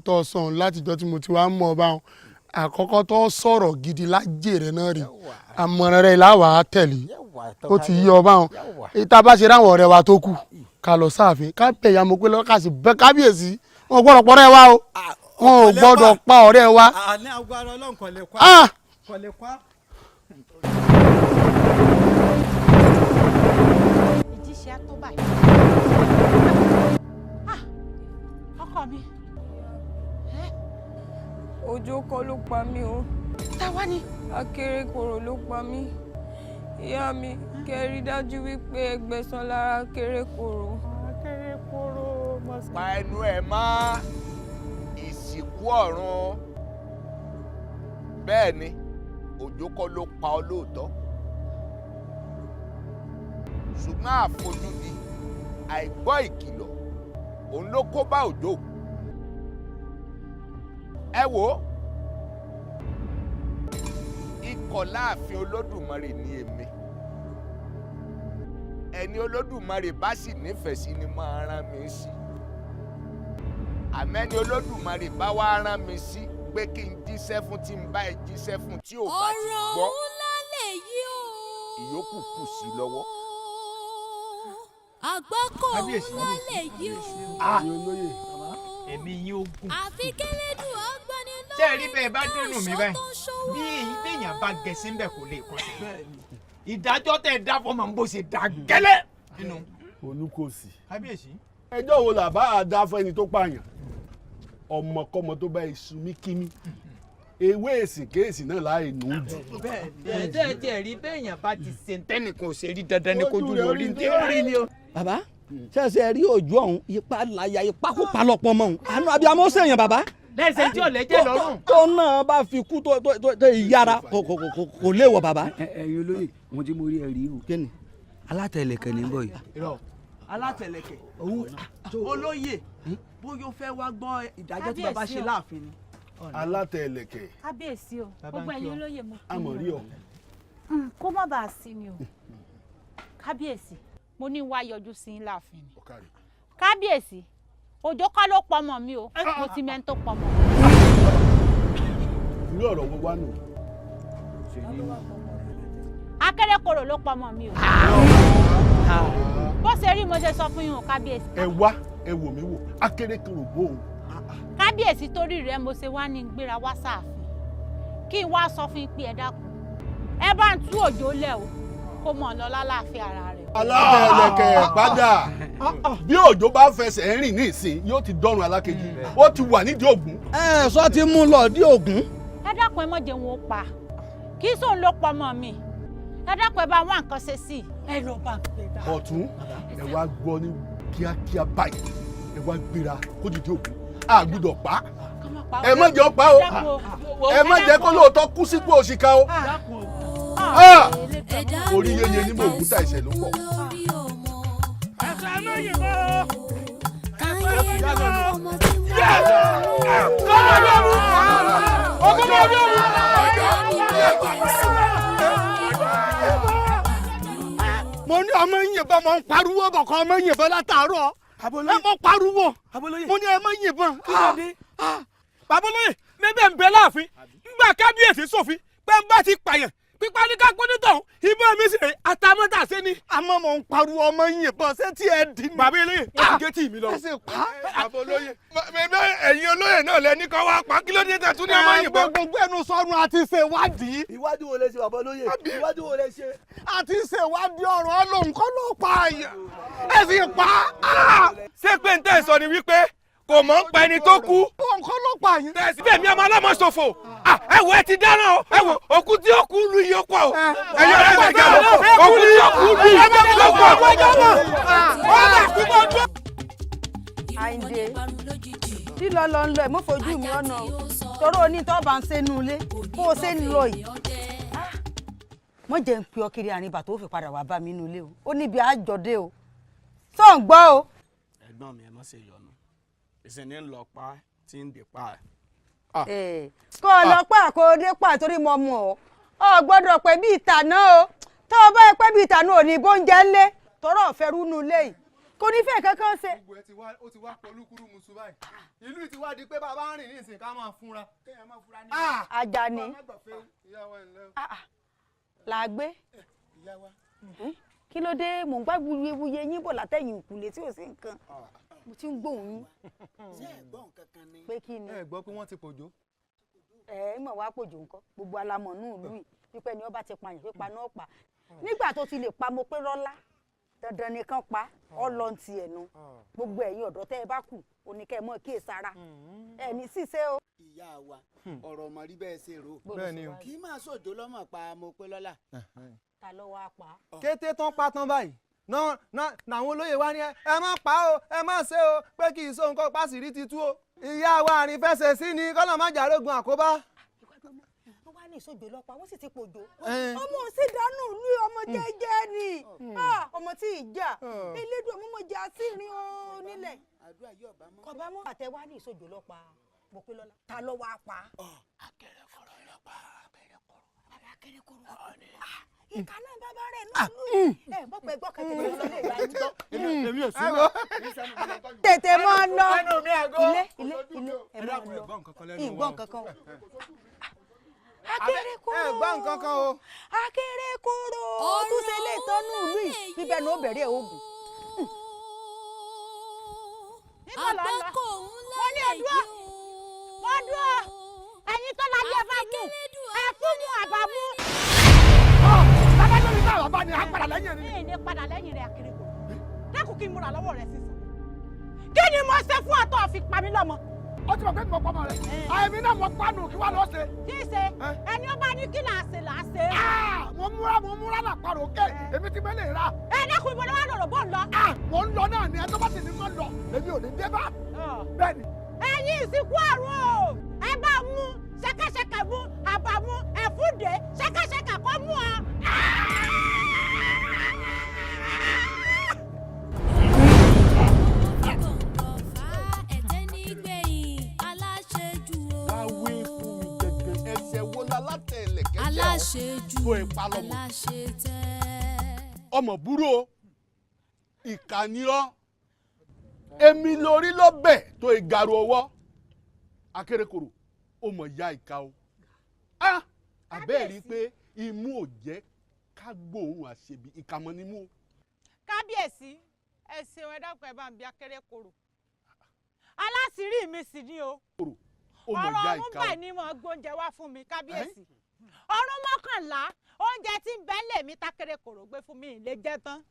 Tó sàn látijọ́ tí mo ti wá mọ̀ ọba wọn àkọ́kọ́ tó sọ̀rọ̀ gidi lájè rẹ̀ náà rí àmọ̀ràn rẹ̀ láwàá tẹ̀lé ó ti yí ọba wọn ìta bá ṣe ráwọn ọ̀rẹ́ wa tó kù ká lọ sáàfin ká bẹ̀ ìyá Mopélọ́lá ká sì bẹ̀ kábíyèsí. Wọn ò gbọ́dọ̀ pọ̀ ọ̀rẹ́ wa o, wọn ò gbọ́dọ̀ pa ọ̀rẹ́ wa. Àní agbára Ọlọ́run kò lè pa kò lè pa. Ìjíṣẹ́ á tó báyìí. Ọkọ mi. Òjó kọ́ ló pa mí o. Táwa ni? Akérèkọ́rò ló pa mí. Ìyá mi, kẹ́ rí dájú wípé ẹ gbẹ̀san lára Akérèkọ́rò. Akérèkọ́rò mọ̀ sí. Pa ẹnu ẹ mọ́, ìsìnkú ọ̀run. Bẹ́ẹ̀ ni, Òjó kọ́ ló pa ọ́ lóòótọ́. Ṣùgbọ́n àfojúdi, àìgbọ́ ìkìlọ̀, òun ló kó bá Òjó. Ẹ wò ó, ikọ̀ láàfin Olódùmarè ni èmi. Ẹni Olódùmarè bá sì nífẹ̀ẹ́ sí ni máa rán mi sí. Àmẹ́ni Olódùmarè bá wá rán mi sí pé kí n jíṣẹ́ fún, tí n bá ẹ jíṣẹ́ fún tí ò bá ti Ọ̀rọ̀ gbọ́, ńlá lèyí o. ìyókù kù sí lọ́wọ́. Àgbákò Kábíyèsí. ńlá lèyí o. Ẹ̀mí yín ó gùn. Àfi kélédùn ọgbọ́ni. Ṣé ẹ rí bẹ́ẹ̀ bá dénú mi báyìí, bí èyí téèyàn bá gẹ̀ẹ́sì ń bẹ̀ kò lè kọsẹ̀. Ìdájọ́ tẹ̀ dá fọmọ ń bó ṣe dá gẹ́lẹ́ nínú. Olùkọ́sì. Kábíyèsí. Ẹjọ́ wo là bá a dá fẹ́ni tó pààyàn? Ọmọkọ́mọ tó bá iṣu mí kíní, ewé èsì kéèsì náà láì nù ú jù. Bẹ́ẹ̀ tẹ́ ẹ tiẹ̀ rí béèyàn bá ti ṣe tẹ́nìkan ò ṣe rí, dandan ni kojú lórí ní rí ni o. Bàbá, ṣẹ̀ṣẹ̀ rí Òjó ọ̀hún, ipa láyà ipa kó palọ̀pọ̀ mọ́ òun, àánú abiyamọ sèèyàn bàbá. Lẹ́sẹ̀ tí ò lẹ́jẹ̀ lọ́rùn. Tó náà bá fi kú tó tó tó yára kò léèwọ̀ bàbá. Ẹ̀yin olóyè, mo ti mo rí ẹ rí o. Kí ni? Alátẹ̀lẹ̀kẹ̀ ní bọ̀ yìí. Alátẹ̀lẹ̀kẹ̀ olóyè, bóyá ó fẹ́ wá gbọ́ ìdájọ́ tí bàbá ṣe láàfin ni. Alátẹ̀lẹ̀kẹ̀. Kábíyèsí o, gbogbo ẹ̀yin olóyè, mo kí Àmọ̀ rí ọ. Kó má bàa sí mi o. Kábíyèsí, mo ní wá yọjú sí yín láàfin ni. Kábíyèsí, Òjó kọ́ ló pọmọ mi o, mo ti mẹ́ni tó pọmọ. Irú ọ̀rọ̀ wo wá nù? Akérèkọrò ló pọmọ mi o. Bó ṣe rí mo ṣe sọ fún yín o, kábíyèsí. Ẹ wá, ẹ wò mí wò, akérèkọrò bò ó. Kábíyèsí, torí rẹ̀ mo ṣe wá ní gbéra wá sáàfin kí n wá sọ fún yín pé ẹ dákun, ẹ bá ń tú Òjó lẹ̀ o, kó mọ̀ lọ lálàáfíà ara rẹ̀. Alátẹ̀lẹ̀kẹ̀ padà, bí Òjó bá fẹsẹ̀ rìn ní ìsìn, yóò ti dọ́run alákejì, ó ti wà nídìí Ògún. Ẹ sọ ti mú lọ dí Ògún. Ẹ dákun, ẹ mọ̀ jẹun ó pa, kí sóun ló pọmọ mi. Ẹ dákun, ẹ bá wá nǹkan ṣe sí i. Ẹ lọ bá ń gbé dá. Ọ̀tún, ẹ wá gbọ́ ní kíákíá báyìí, ẹ wá gbéra kó dìde Ògún, a gbọ́dọ̀ pa á. Ẹ má jẹ́ ó pa o, ẹ má jẹ́ kó lóòótọ́ kú sípò òṣìkà o. Ah! Orí yeye ní mò ń gúta ìṣẹ̀ ló pọ̀. Ẹ̀sẹ̀ ló yìnbọn. Mo ní ọmọ yìnbọn, mo ń pariwo bọ̀ kọ́ ọmọ yìnbọn látàárọ̀, ẹ mo pariwo, mo ní ẹ mọ yìnbọn. Babolóye, mẹ́bẹ̀ ń bẹ láàfin ńgbà kábíyèsí sófin pé ń bá ti pààyàn, pípa ní kápẹ́ nítọ̀hún, ìbọn mi sì rè àtàmọ́tà sí ni. Àmọ́ mo ń pariwo ọmọ yìnbọn, ṣé tí ẹ dín ní. Bàbá olóyè, wọ́n ti gé tí mi lọ. Ẹ sì pa. Babolóye, mẹ́bẹ̀ ẹ̀yin olóyè náà lẹ́ni kan wá pa, kí ló dé tẹ̀ tún ní ọmọ yìnbọn. Gbogbo ẹnu sọnù, àti ṣèwádìí. Ìwádìí wo lẹ ṣe, bàbá olóyè? Ìwádìí wo lẹ ṣe? Àti ṣèwádìí, ọ̀rọ̀ ọlọ́run kọ́ ló pa àyàn, ẹ sì pa á. Ṣé pé n tẹ́ sọ ni wípé kò mọ̀ ń pa ẹni tó kú? Nǹkan ló pa yín. Tẹ̀sí bẹ́ẹ̀ mi ọmọ ọlọ́mọ ṣòfò. Ẹ wo, ẹ ti dáná o, ẹ wo òkú tí ó kú lu iye pọ̀ o. Ẹ̀yọ́ rẹ̀ ṣe jẹ́ o, òkú tí ó kú lu iye pọ̀. Àyìndé, lílọ lọ ń lọ ẹ, mo fojú mi ọ̀nà o, torí oní tó bá ń ṣe nu ilé bó o ṣe ń lọ yìí. Mo jẹ́ ń pe ọ kiri àárín bàtà, ó fi padà wá bá mi nu ilé o, ó níbi àjọdé o tó ń gbọ́ o. Ẹ̀gbọ́n mi, ẹ má ṣe yọnu, ìsìn ní ń lọ pa tí ń dè pa ẹ. Kó o lọ pa, kó o dé pa, torí mo mọ̀ ọ́, ọ gbọ́dọ̀ pé bí ìtànà o, tó o bá yẹ pé bí ìtànà ò ní bóúnjẹ ńlé tọrọ ọ̀fẹ́ rúnú ilé yìí, kò ní fẹ́ kankan ṣe. Gbogbo ẹ ti wá, ó ti wá polúkúrú musu báyìí, ìlú ti wá di pé bàbá ń rìn ní ìsìn ká máa fúnra. Àjàní làgbé, kí ló dé? Mò ń gbá wuyewuye yín bọ̀ látẹ̀yìn ìkùlé tí ò sí nǹkan, mo ti ń gbóhùn yín. Ṣé ẹ gbọ́ nǹkan kan ni? Pé kí ni? Ẹ gbọ́ pé wọ́n ti pòjó. Ẹ mọ̀ wá pòjò nǹkan, gbogbo alamọ̀ nù ìlú yìí wípé ni ọba ti pààyàn, pípa náà pa nígbà tó ti lè pa mo pé rọ́lá, dandan nìkan pa ọlọ́n ti ẹ̀nu. Gbogbo ẹ̀yin ọ̀dọ́ tẹ́ ẹ bá kù, oníkẹ́ ẹ mọ̀ kíyèsára ẹ̀ ní ṣíṣe o. Ìyá wa, ọ̀rọ̀ ọmọ rí bẹ́ẹ̀ ṣe rò. Bẹ́ẹ̀ ni o. Kì í máa sòjó lọ́mọ̀ pa mo pé lọ́la. Ta ló wá pa? Kété tán pa tán báyìí náà làwọn olóyè wa ní ẹ má pa o, ẹ má ṣe o, pé kì í so nǹkan pàṣírí ti tú o. Ìyá wa àrìn fẹsẹ̀ sí ni kọ́nà má jàrógun àkóbá. Wọ́n wá ní ìsòjò lọ́pàá wọ́n sì ti pòjò. Ọmọ ò sì dánú ìlú ọmọ jẹ́jẹ́ ni ọmọ tí ì jà elédùn ọmọ mọ̀ jẹ́ àṣírí o nílẹ̀. Kọ̀bá mọ́. Àtẹ wá ní ìsòjò lọ́pàá Mopélọ́lá ta ló wá pa. Akẹ́rẹ́kọ̀rọ̀ lọ́pàá. Akẹ́rẹ́kọ̀rọ̀ ìka náà bàbá rẹ̀ náà lù ẹ mọ̀ pé gbọ́ kẹtẹ lọ lè gbà yín. Èmi ò sí mọ́. Tètè mọ́ lọ ilé ilé ilé ẹ mọ́ lọ ìgbọ́n kankan. Akẹ́rẹ́kọ̀rọ̀ ẹ gbọ́ nǹkan kan o. Akẹ́rẹ́kọ̀rọ̀ tún ṣe lè tọ́nú ìlú yìí bíbẹ̀ ní ó bẹ̀rẹ̀ oògùn. Àgbákò ńlá lèyí o. Wọ́n dúró ẹ̀yin tó la jẹ́ bá mú ẹ fún mu àbámú. Bàbá lórí náà bàbá ni a padà lẹ́yìn ẹni. Ní padà lẹ́yìn rẹ̀ Akérèkọ́rò dákun kí n múra lọ́wọ́ rẹ̀ sísan. Kí ni mo ṣe fún ọ tó fi pa mí lọ́mọ? Ó ti mọ̀ pé mo pọ̀ mọ́ rẹ̀ àìmí náà mo panu kí wàá lọ ṣe. Kí ṣe ẹni ó bá ní kí là á ṣe là á ṣe. Mo múra làparò kẹ́ èmi ti mẹ́lẹ̀ rà. Ẹ dákun ibo ni wàá lọ̀rọ̀ bó ń lọ. Mo ń lọ náà ni ẹ tó bá sì ní mọ́ lọ èmi ò ní dé bá. Bẹ́ẹ̀ni. Ẹ̀yin ìsìnkú àrùn o ẹ bá mú ṣẹ̀kẹ̀ṣẹ̀kẹ̀ mú àbàmú ẹ̀fúndé ṣẹ̀kẹ̀ṣẹ̀kẹ̀ kó mú ọ. Aláṣejù aláṣetẹ́. Ọmọ búrò o ìkànnì ọ èmi lórí lọ́bẹ̀ tó ìgàrú ọwọ́ Akérèkọ́rò ó mọ̀ ya ìka o àbẹ́ẹ̀ rí i pé imú ò jẹ́ ká gbóòórùn àṣebi ìkàmọ́ ni mú o. Kábíyèsí ẹ ṣeun ẹ dákun ẹ bá ń bi Akérèkọ́rò aláṣírí mi sì ni o ọ̀rọ̀ ọ̀run báyìí ni mo gbóúnjẹ wá fún mi kábíyèsí ọ̀run 11 oúnjẹ tí ń bẹ́lẹ̀ mi tákérékòrò gbé fún mi lè jẹ tán.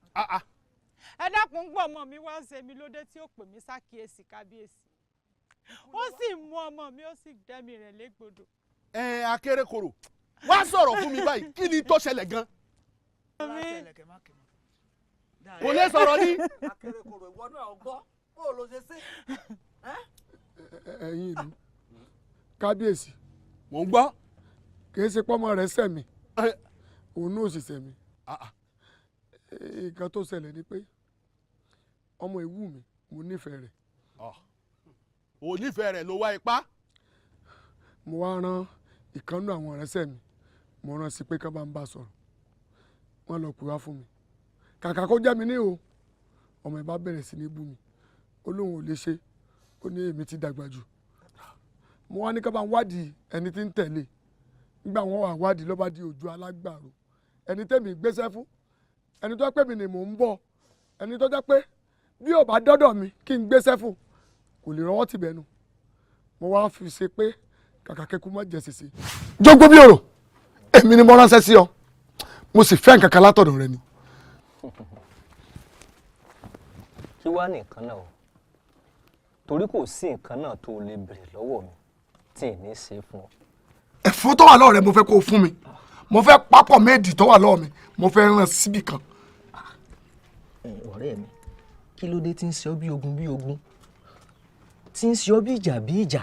Ẹ dákun gbọ́ ọmọ mi wá ń ṣe mi lóde tí ó pè mí sákìyèsí kábíyèsí ó sì mú ọmọ mi ó sì dẹ́mi rẹ̀ légbodò. Ẹ Akérèkọ́rò wá sọ̀rọ̀ fún mi báyìí kí ni tó ṣẹlẹ̀ gan. Kò lè sọ̀rọ̀ ní. Akérèkọ́rò ìwọ náà gbọ́ bó o lọ ṣe ṣe. Ẹ̀yin ìlú kábíyèsí. Mò ń gbọ́. Kì í ṣe pọ́mọ rẹ̀ sẹ̀mí òun náà sì sẹ̀mí. Nǹkan tó ṣẹlẹ̀ ni pé ọmọ ìwú mi mo nífẹ̀ẹ́ rẹ̀. O nífẹ̀ẹ́ rẹ̀ ló wá ipá. Mo wá rán ìkànnú àwọn ọ̀rẹ́sẹ̀ mi mo rán sí pé ká bá ń bá sọ̀rọ̀ wọ́n lọ pè wá fún mi kàkà kó jẹ́ mi ní o ọmọ ẹ̀ bá bẹ̀rẹ̀ sí ní bú mi ó lóun ò lè ṣe ó ní èmi ti dàgbà jù mo wá ní ká bá ń wádìí ẹni tí ń tẹ̀lé nígbà wọn wà wádìí ló bá di Òjó Alágbàro ẹni tẹ́mi gbéṣẹ́ fún ẹni tó pè mí ni mò ń bọ̀ ẹni tó jẹ́ pé bí ò bá dọ́dọ̀ mi kí n gbéṣẹ́ fún kò lè rọwọ́ tìbẹ̀ nu mo wá fi ṣe pé kàkà kẹ́kú má jẹ ṣèṣe. Jogbo bí òrò èmi ni mo ránṣẹ́ sí ọ mo sì fẹ́ nǹkan kan látọ̀dọ̀ rẹ ni. Kí wàá nìkan náà o torí kò sí nǹkan náà tó lè béèrè lọ́wọ́ mi tí ì ní ṣe fún ọ. Ẹ̀fọ́ tó wà lọ́wọ́ rẹ mo fẹ́ kó o fún mi mo fẹ́ pápọ̀ méjì tó wà lọ́wọ́ mi mo fẹ́ rán síbì kan. Ọ̀rẹ́ mi kí ló dé tí ń ṣe ọ́ bí ogun bí ogun tí ń ṣe ọ́ bí ìjà bí ìjà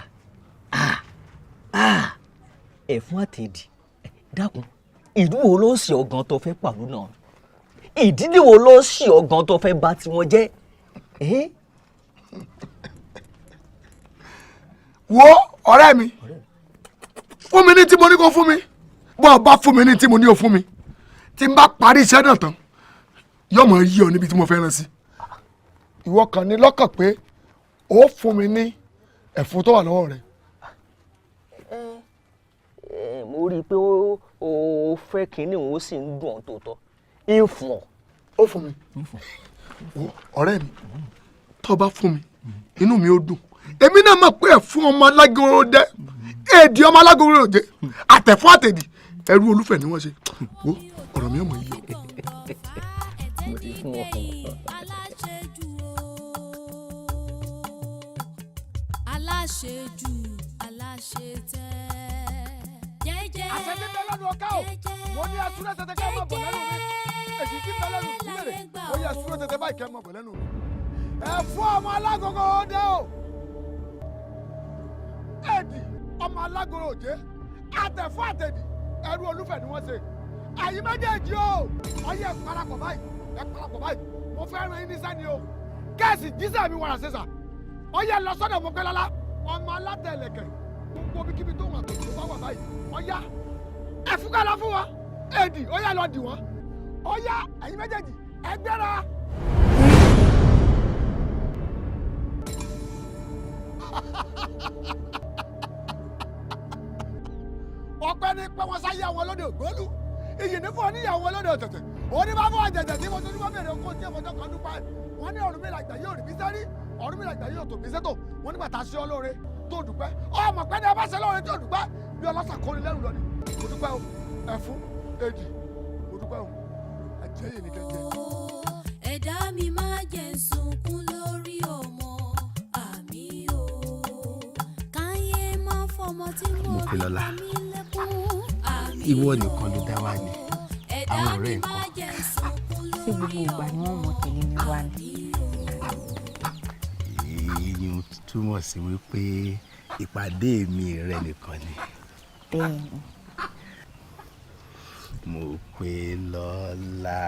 ẹ̀fún àtẹ̀dì dákun ìlú wo ló ń ṣe ọ̀gán tó fẹ́ pàlú náà ìdílé wo ló ń ṣe ọ̀gán tó fẹ́ bà tiwọn jẹ́. Wo ọ̀rẹ́ mi fún mi ní tí mo ní kó fún mi bọ́ ọ bá fún mi ní tí mo ní o fún mi tí n bá parí iṣẹ́ náà tán yóò mọ̀ yí ọ níbi tí mo fẹ́ rán sí. Ìwọ kàn ní lọ́kàn pé ó fún mi ní ẹ̀fún tó wà lọ́wọ́ rẹ. Mo rí i pé ó fẹ́ kínní òun ó sì ń dùn ọ́ tòótọ́ ń fún ọ. Ó fún mi ọ̀rẹ́ mi tó o bá fún mi inú mi ó dùn èmi náà mọ̀ pé ẹ̀fún ọmọ alágoro dẹ èdè ọmọ alágoro dẹ àtẹ̀fún àtẹ̀dì ẹrú olúfẹ̀ ni wọ́n ṣe wo ọ̀rọ̀ mi ò mọ̀ yí ọ. Mo ti fún ọ. Aláṣejù aláṣetẹ́. Jẹ́jẹ́ àṣẹ tí ń bẹ lẹ́nu ọ̀ká o mo ní ẹsùn tètè kẹ́ ẹ máa bọ̀ lẹ́nu mi èyí tí ń bẹ lẹ́nu ìbéèrè mo ní ẹsùn tètè báyìí kẹ́ ẹ máa bọ̀ lẹ́nu mi. Ẹ̀fún ọmọ alágoro dẹ o èdì ọmọ alágoro òjé àtẹ̀fún àtẹ̀dì Ẹrú Olúfẹ̀ ni wọ́n ṣe. Ẹ̀yin méjèèjì o, ọyẹ ẹ parapọ̀ báyìí, ẹ parapọ̀ báyìí. Mo fẹ́ rán yín níṣẹ́ ni o. Kẹ́ẹ̀sì jíṣẹ́ mi wàrà ṣẹṣà. Ọyẹ lọ sọ́dọ̀ Mopélọ́lá, ọmọ alátẹ̀lẹ̀kẹ̀. Gbogbo ibikíbi tó wà tó bá wà báyìí. Ọyá ẹ fúkà lọ fún wọn. Èdì ọyá lọ dì wọ́n. Ọyá ẹ̀yin méjèèjì ẹ gbéra. Ọpẹ́ ní pé wọ́n sáyé àwọn olóde ògbólú, iyì ní fún ọ níyàwó olóde ọ̀tẹ̀tẹ̀, òní bá fún ọ̀jẹ̀jẹ̀ tí mo tó ní bá bèrè oko tí ọmọdé kan dúpẹ́. Wọ́n ní Ọ̀rúnmìlà ìgbà yóò rí mi sẹ́rí, Ọ̀rúnmìlà ìgbà yóò tò mí sẹ́tò. Wọ́n nígbà tá a ṣe ọ lóore tó dúpẹ́, ọmọ pẹ́ ní ọba ṣe lóore tó dúpẹ́ bí ọlọ́sà kóni lẹ́rù lọ ni. Mo dúpẹ́ o, ẹ̀fún èjì, mo dúpẹ́ o, àjẹyè ní kẹ́kẹ́. Ẹ̀dá mi máa jẹ́ ń sunkún lórí ọmọ àmì o. Káyé má fọmọ tí mo bí Mopélọ́lá, pa mí lẹ́kún. Àmì ìwọ nìkan ló dá wà ní ẹ̀dá àwọn mi ọ̀rẹ́ máa nǹkan. jẹ́ ń sunkún Ṣé gbogbo ìgbà ni wọ́n mọ̀ tẹ̀lé mi wá ni? Èyí túmọ̀ sí wípé ìpàdé mi rẹ nìkan ni. Bẹ́ẹ̀ni. Mopélọ́lá.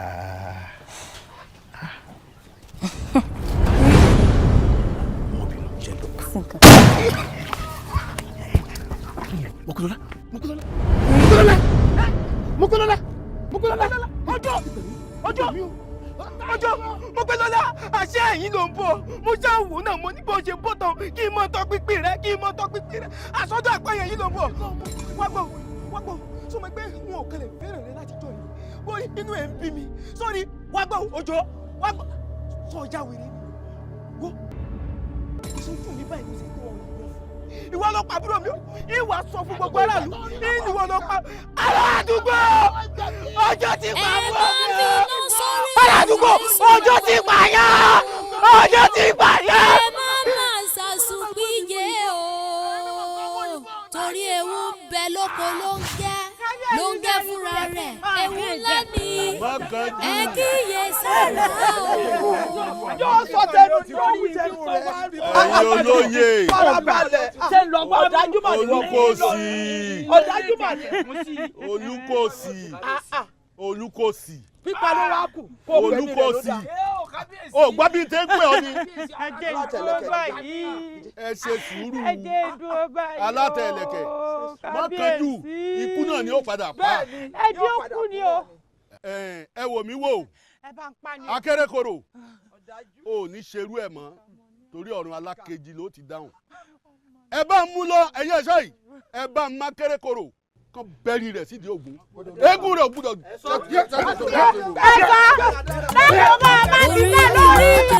Mo bínú jẹ́ lọ. Mopélọ́lá, Mopélọ́lá, Mopélọ́lá, Mopélọ́lá, Mopélọ́lá, ọjọ́ ọjọ́ ọjọ́ Mopélọ́lá, àṣẹ ẹ̀yìn ló ń bọ̀. Mo ṣáà wò náà, mo ní bó ṣe bọ́ tán kí n mọ tọpinpin rẹ, kí n mọ tọpinpin rẹ. Àsọjọ́ àpẹyẹ yìí ló ń bọ̀. Wá gbọ́, wá gbọ́, sọ ma pé n ò kẹlẹ̀ fẹ́ràn rẹ láti jọ yìí, bóyá inú ẹ̀ ń bí mi sórí. Wá gbọ́ òjò, wá gbọ́, sọ ọjà wèrè ni wo ìṣojú mi báyìí ló ṣe tó ọ̀rọ̀ ìwọ fún ìwọ ló pa àbúrò mi, ìwà sọ fún gbogbo aráàlú, ìwọ ló pa ará àdúgbò, ọjọ́ ti pa àbúrò mi, ará àdúgbò, ọjọ́ ti pa yán, ọjọ́ ti pa yán. Ẹ má má ṣàṣùpìyẹ o, torí ewu ń bẹ lóko ló ń gẹ́, ló ń gẹ́ fúnra rẹ̀, ewu ńlá ni ẹ kíyè sára o. Yóò sọ tẹnu, yóò wí tẹnu rẹ. Ẹ̀yin olóye. Farabalẹ̀. Ṣé ń lọ gbọ́? Ọ̀dájú mà ní wọ́n. Olúkòsì. Ọ̀dájú mà ní. Olúkòsì. Olúkòsì. Pípa ló wá kù. Kó o gbẹ̀mí rẹ̀ ló Olúkòsì. dà. O gbọ́ bí n tẹ́ ń pè ọ́ ni. Ẹ jẹ́ ìdúró báyìí. Ẹ ṣe sùúrù. Ẹ jẹ́ ìdúró báyìí. Alátẹ̀lẹ̀kẹ̀. Má kánjú, ikú náà ni ó padà pa. Ẹ jẹ́ ó kú ni o. Ẹ wò mí wò. Ẹ bá ń pa ni. Akérèkọ́rò. O ò ní ṣerú ẹ̀ mọ́ torí ọ̀run alákejì ló ti dáhùn. Ẹ bá ń mú lọ ẹ̀yin ẹ̀ṣọ́ yìí, ẹ bá ń má Kérékòrò kán bẹ́rí rẹ̀ sídìí Ògún. Eégún rẹ̀ ò gbúdọ̀. Ẹ sọ, lẹ́kọ̀ọ́ máa má ti bẹ́ẹ̀ lórí. Orí mi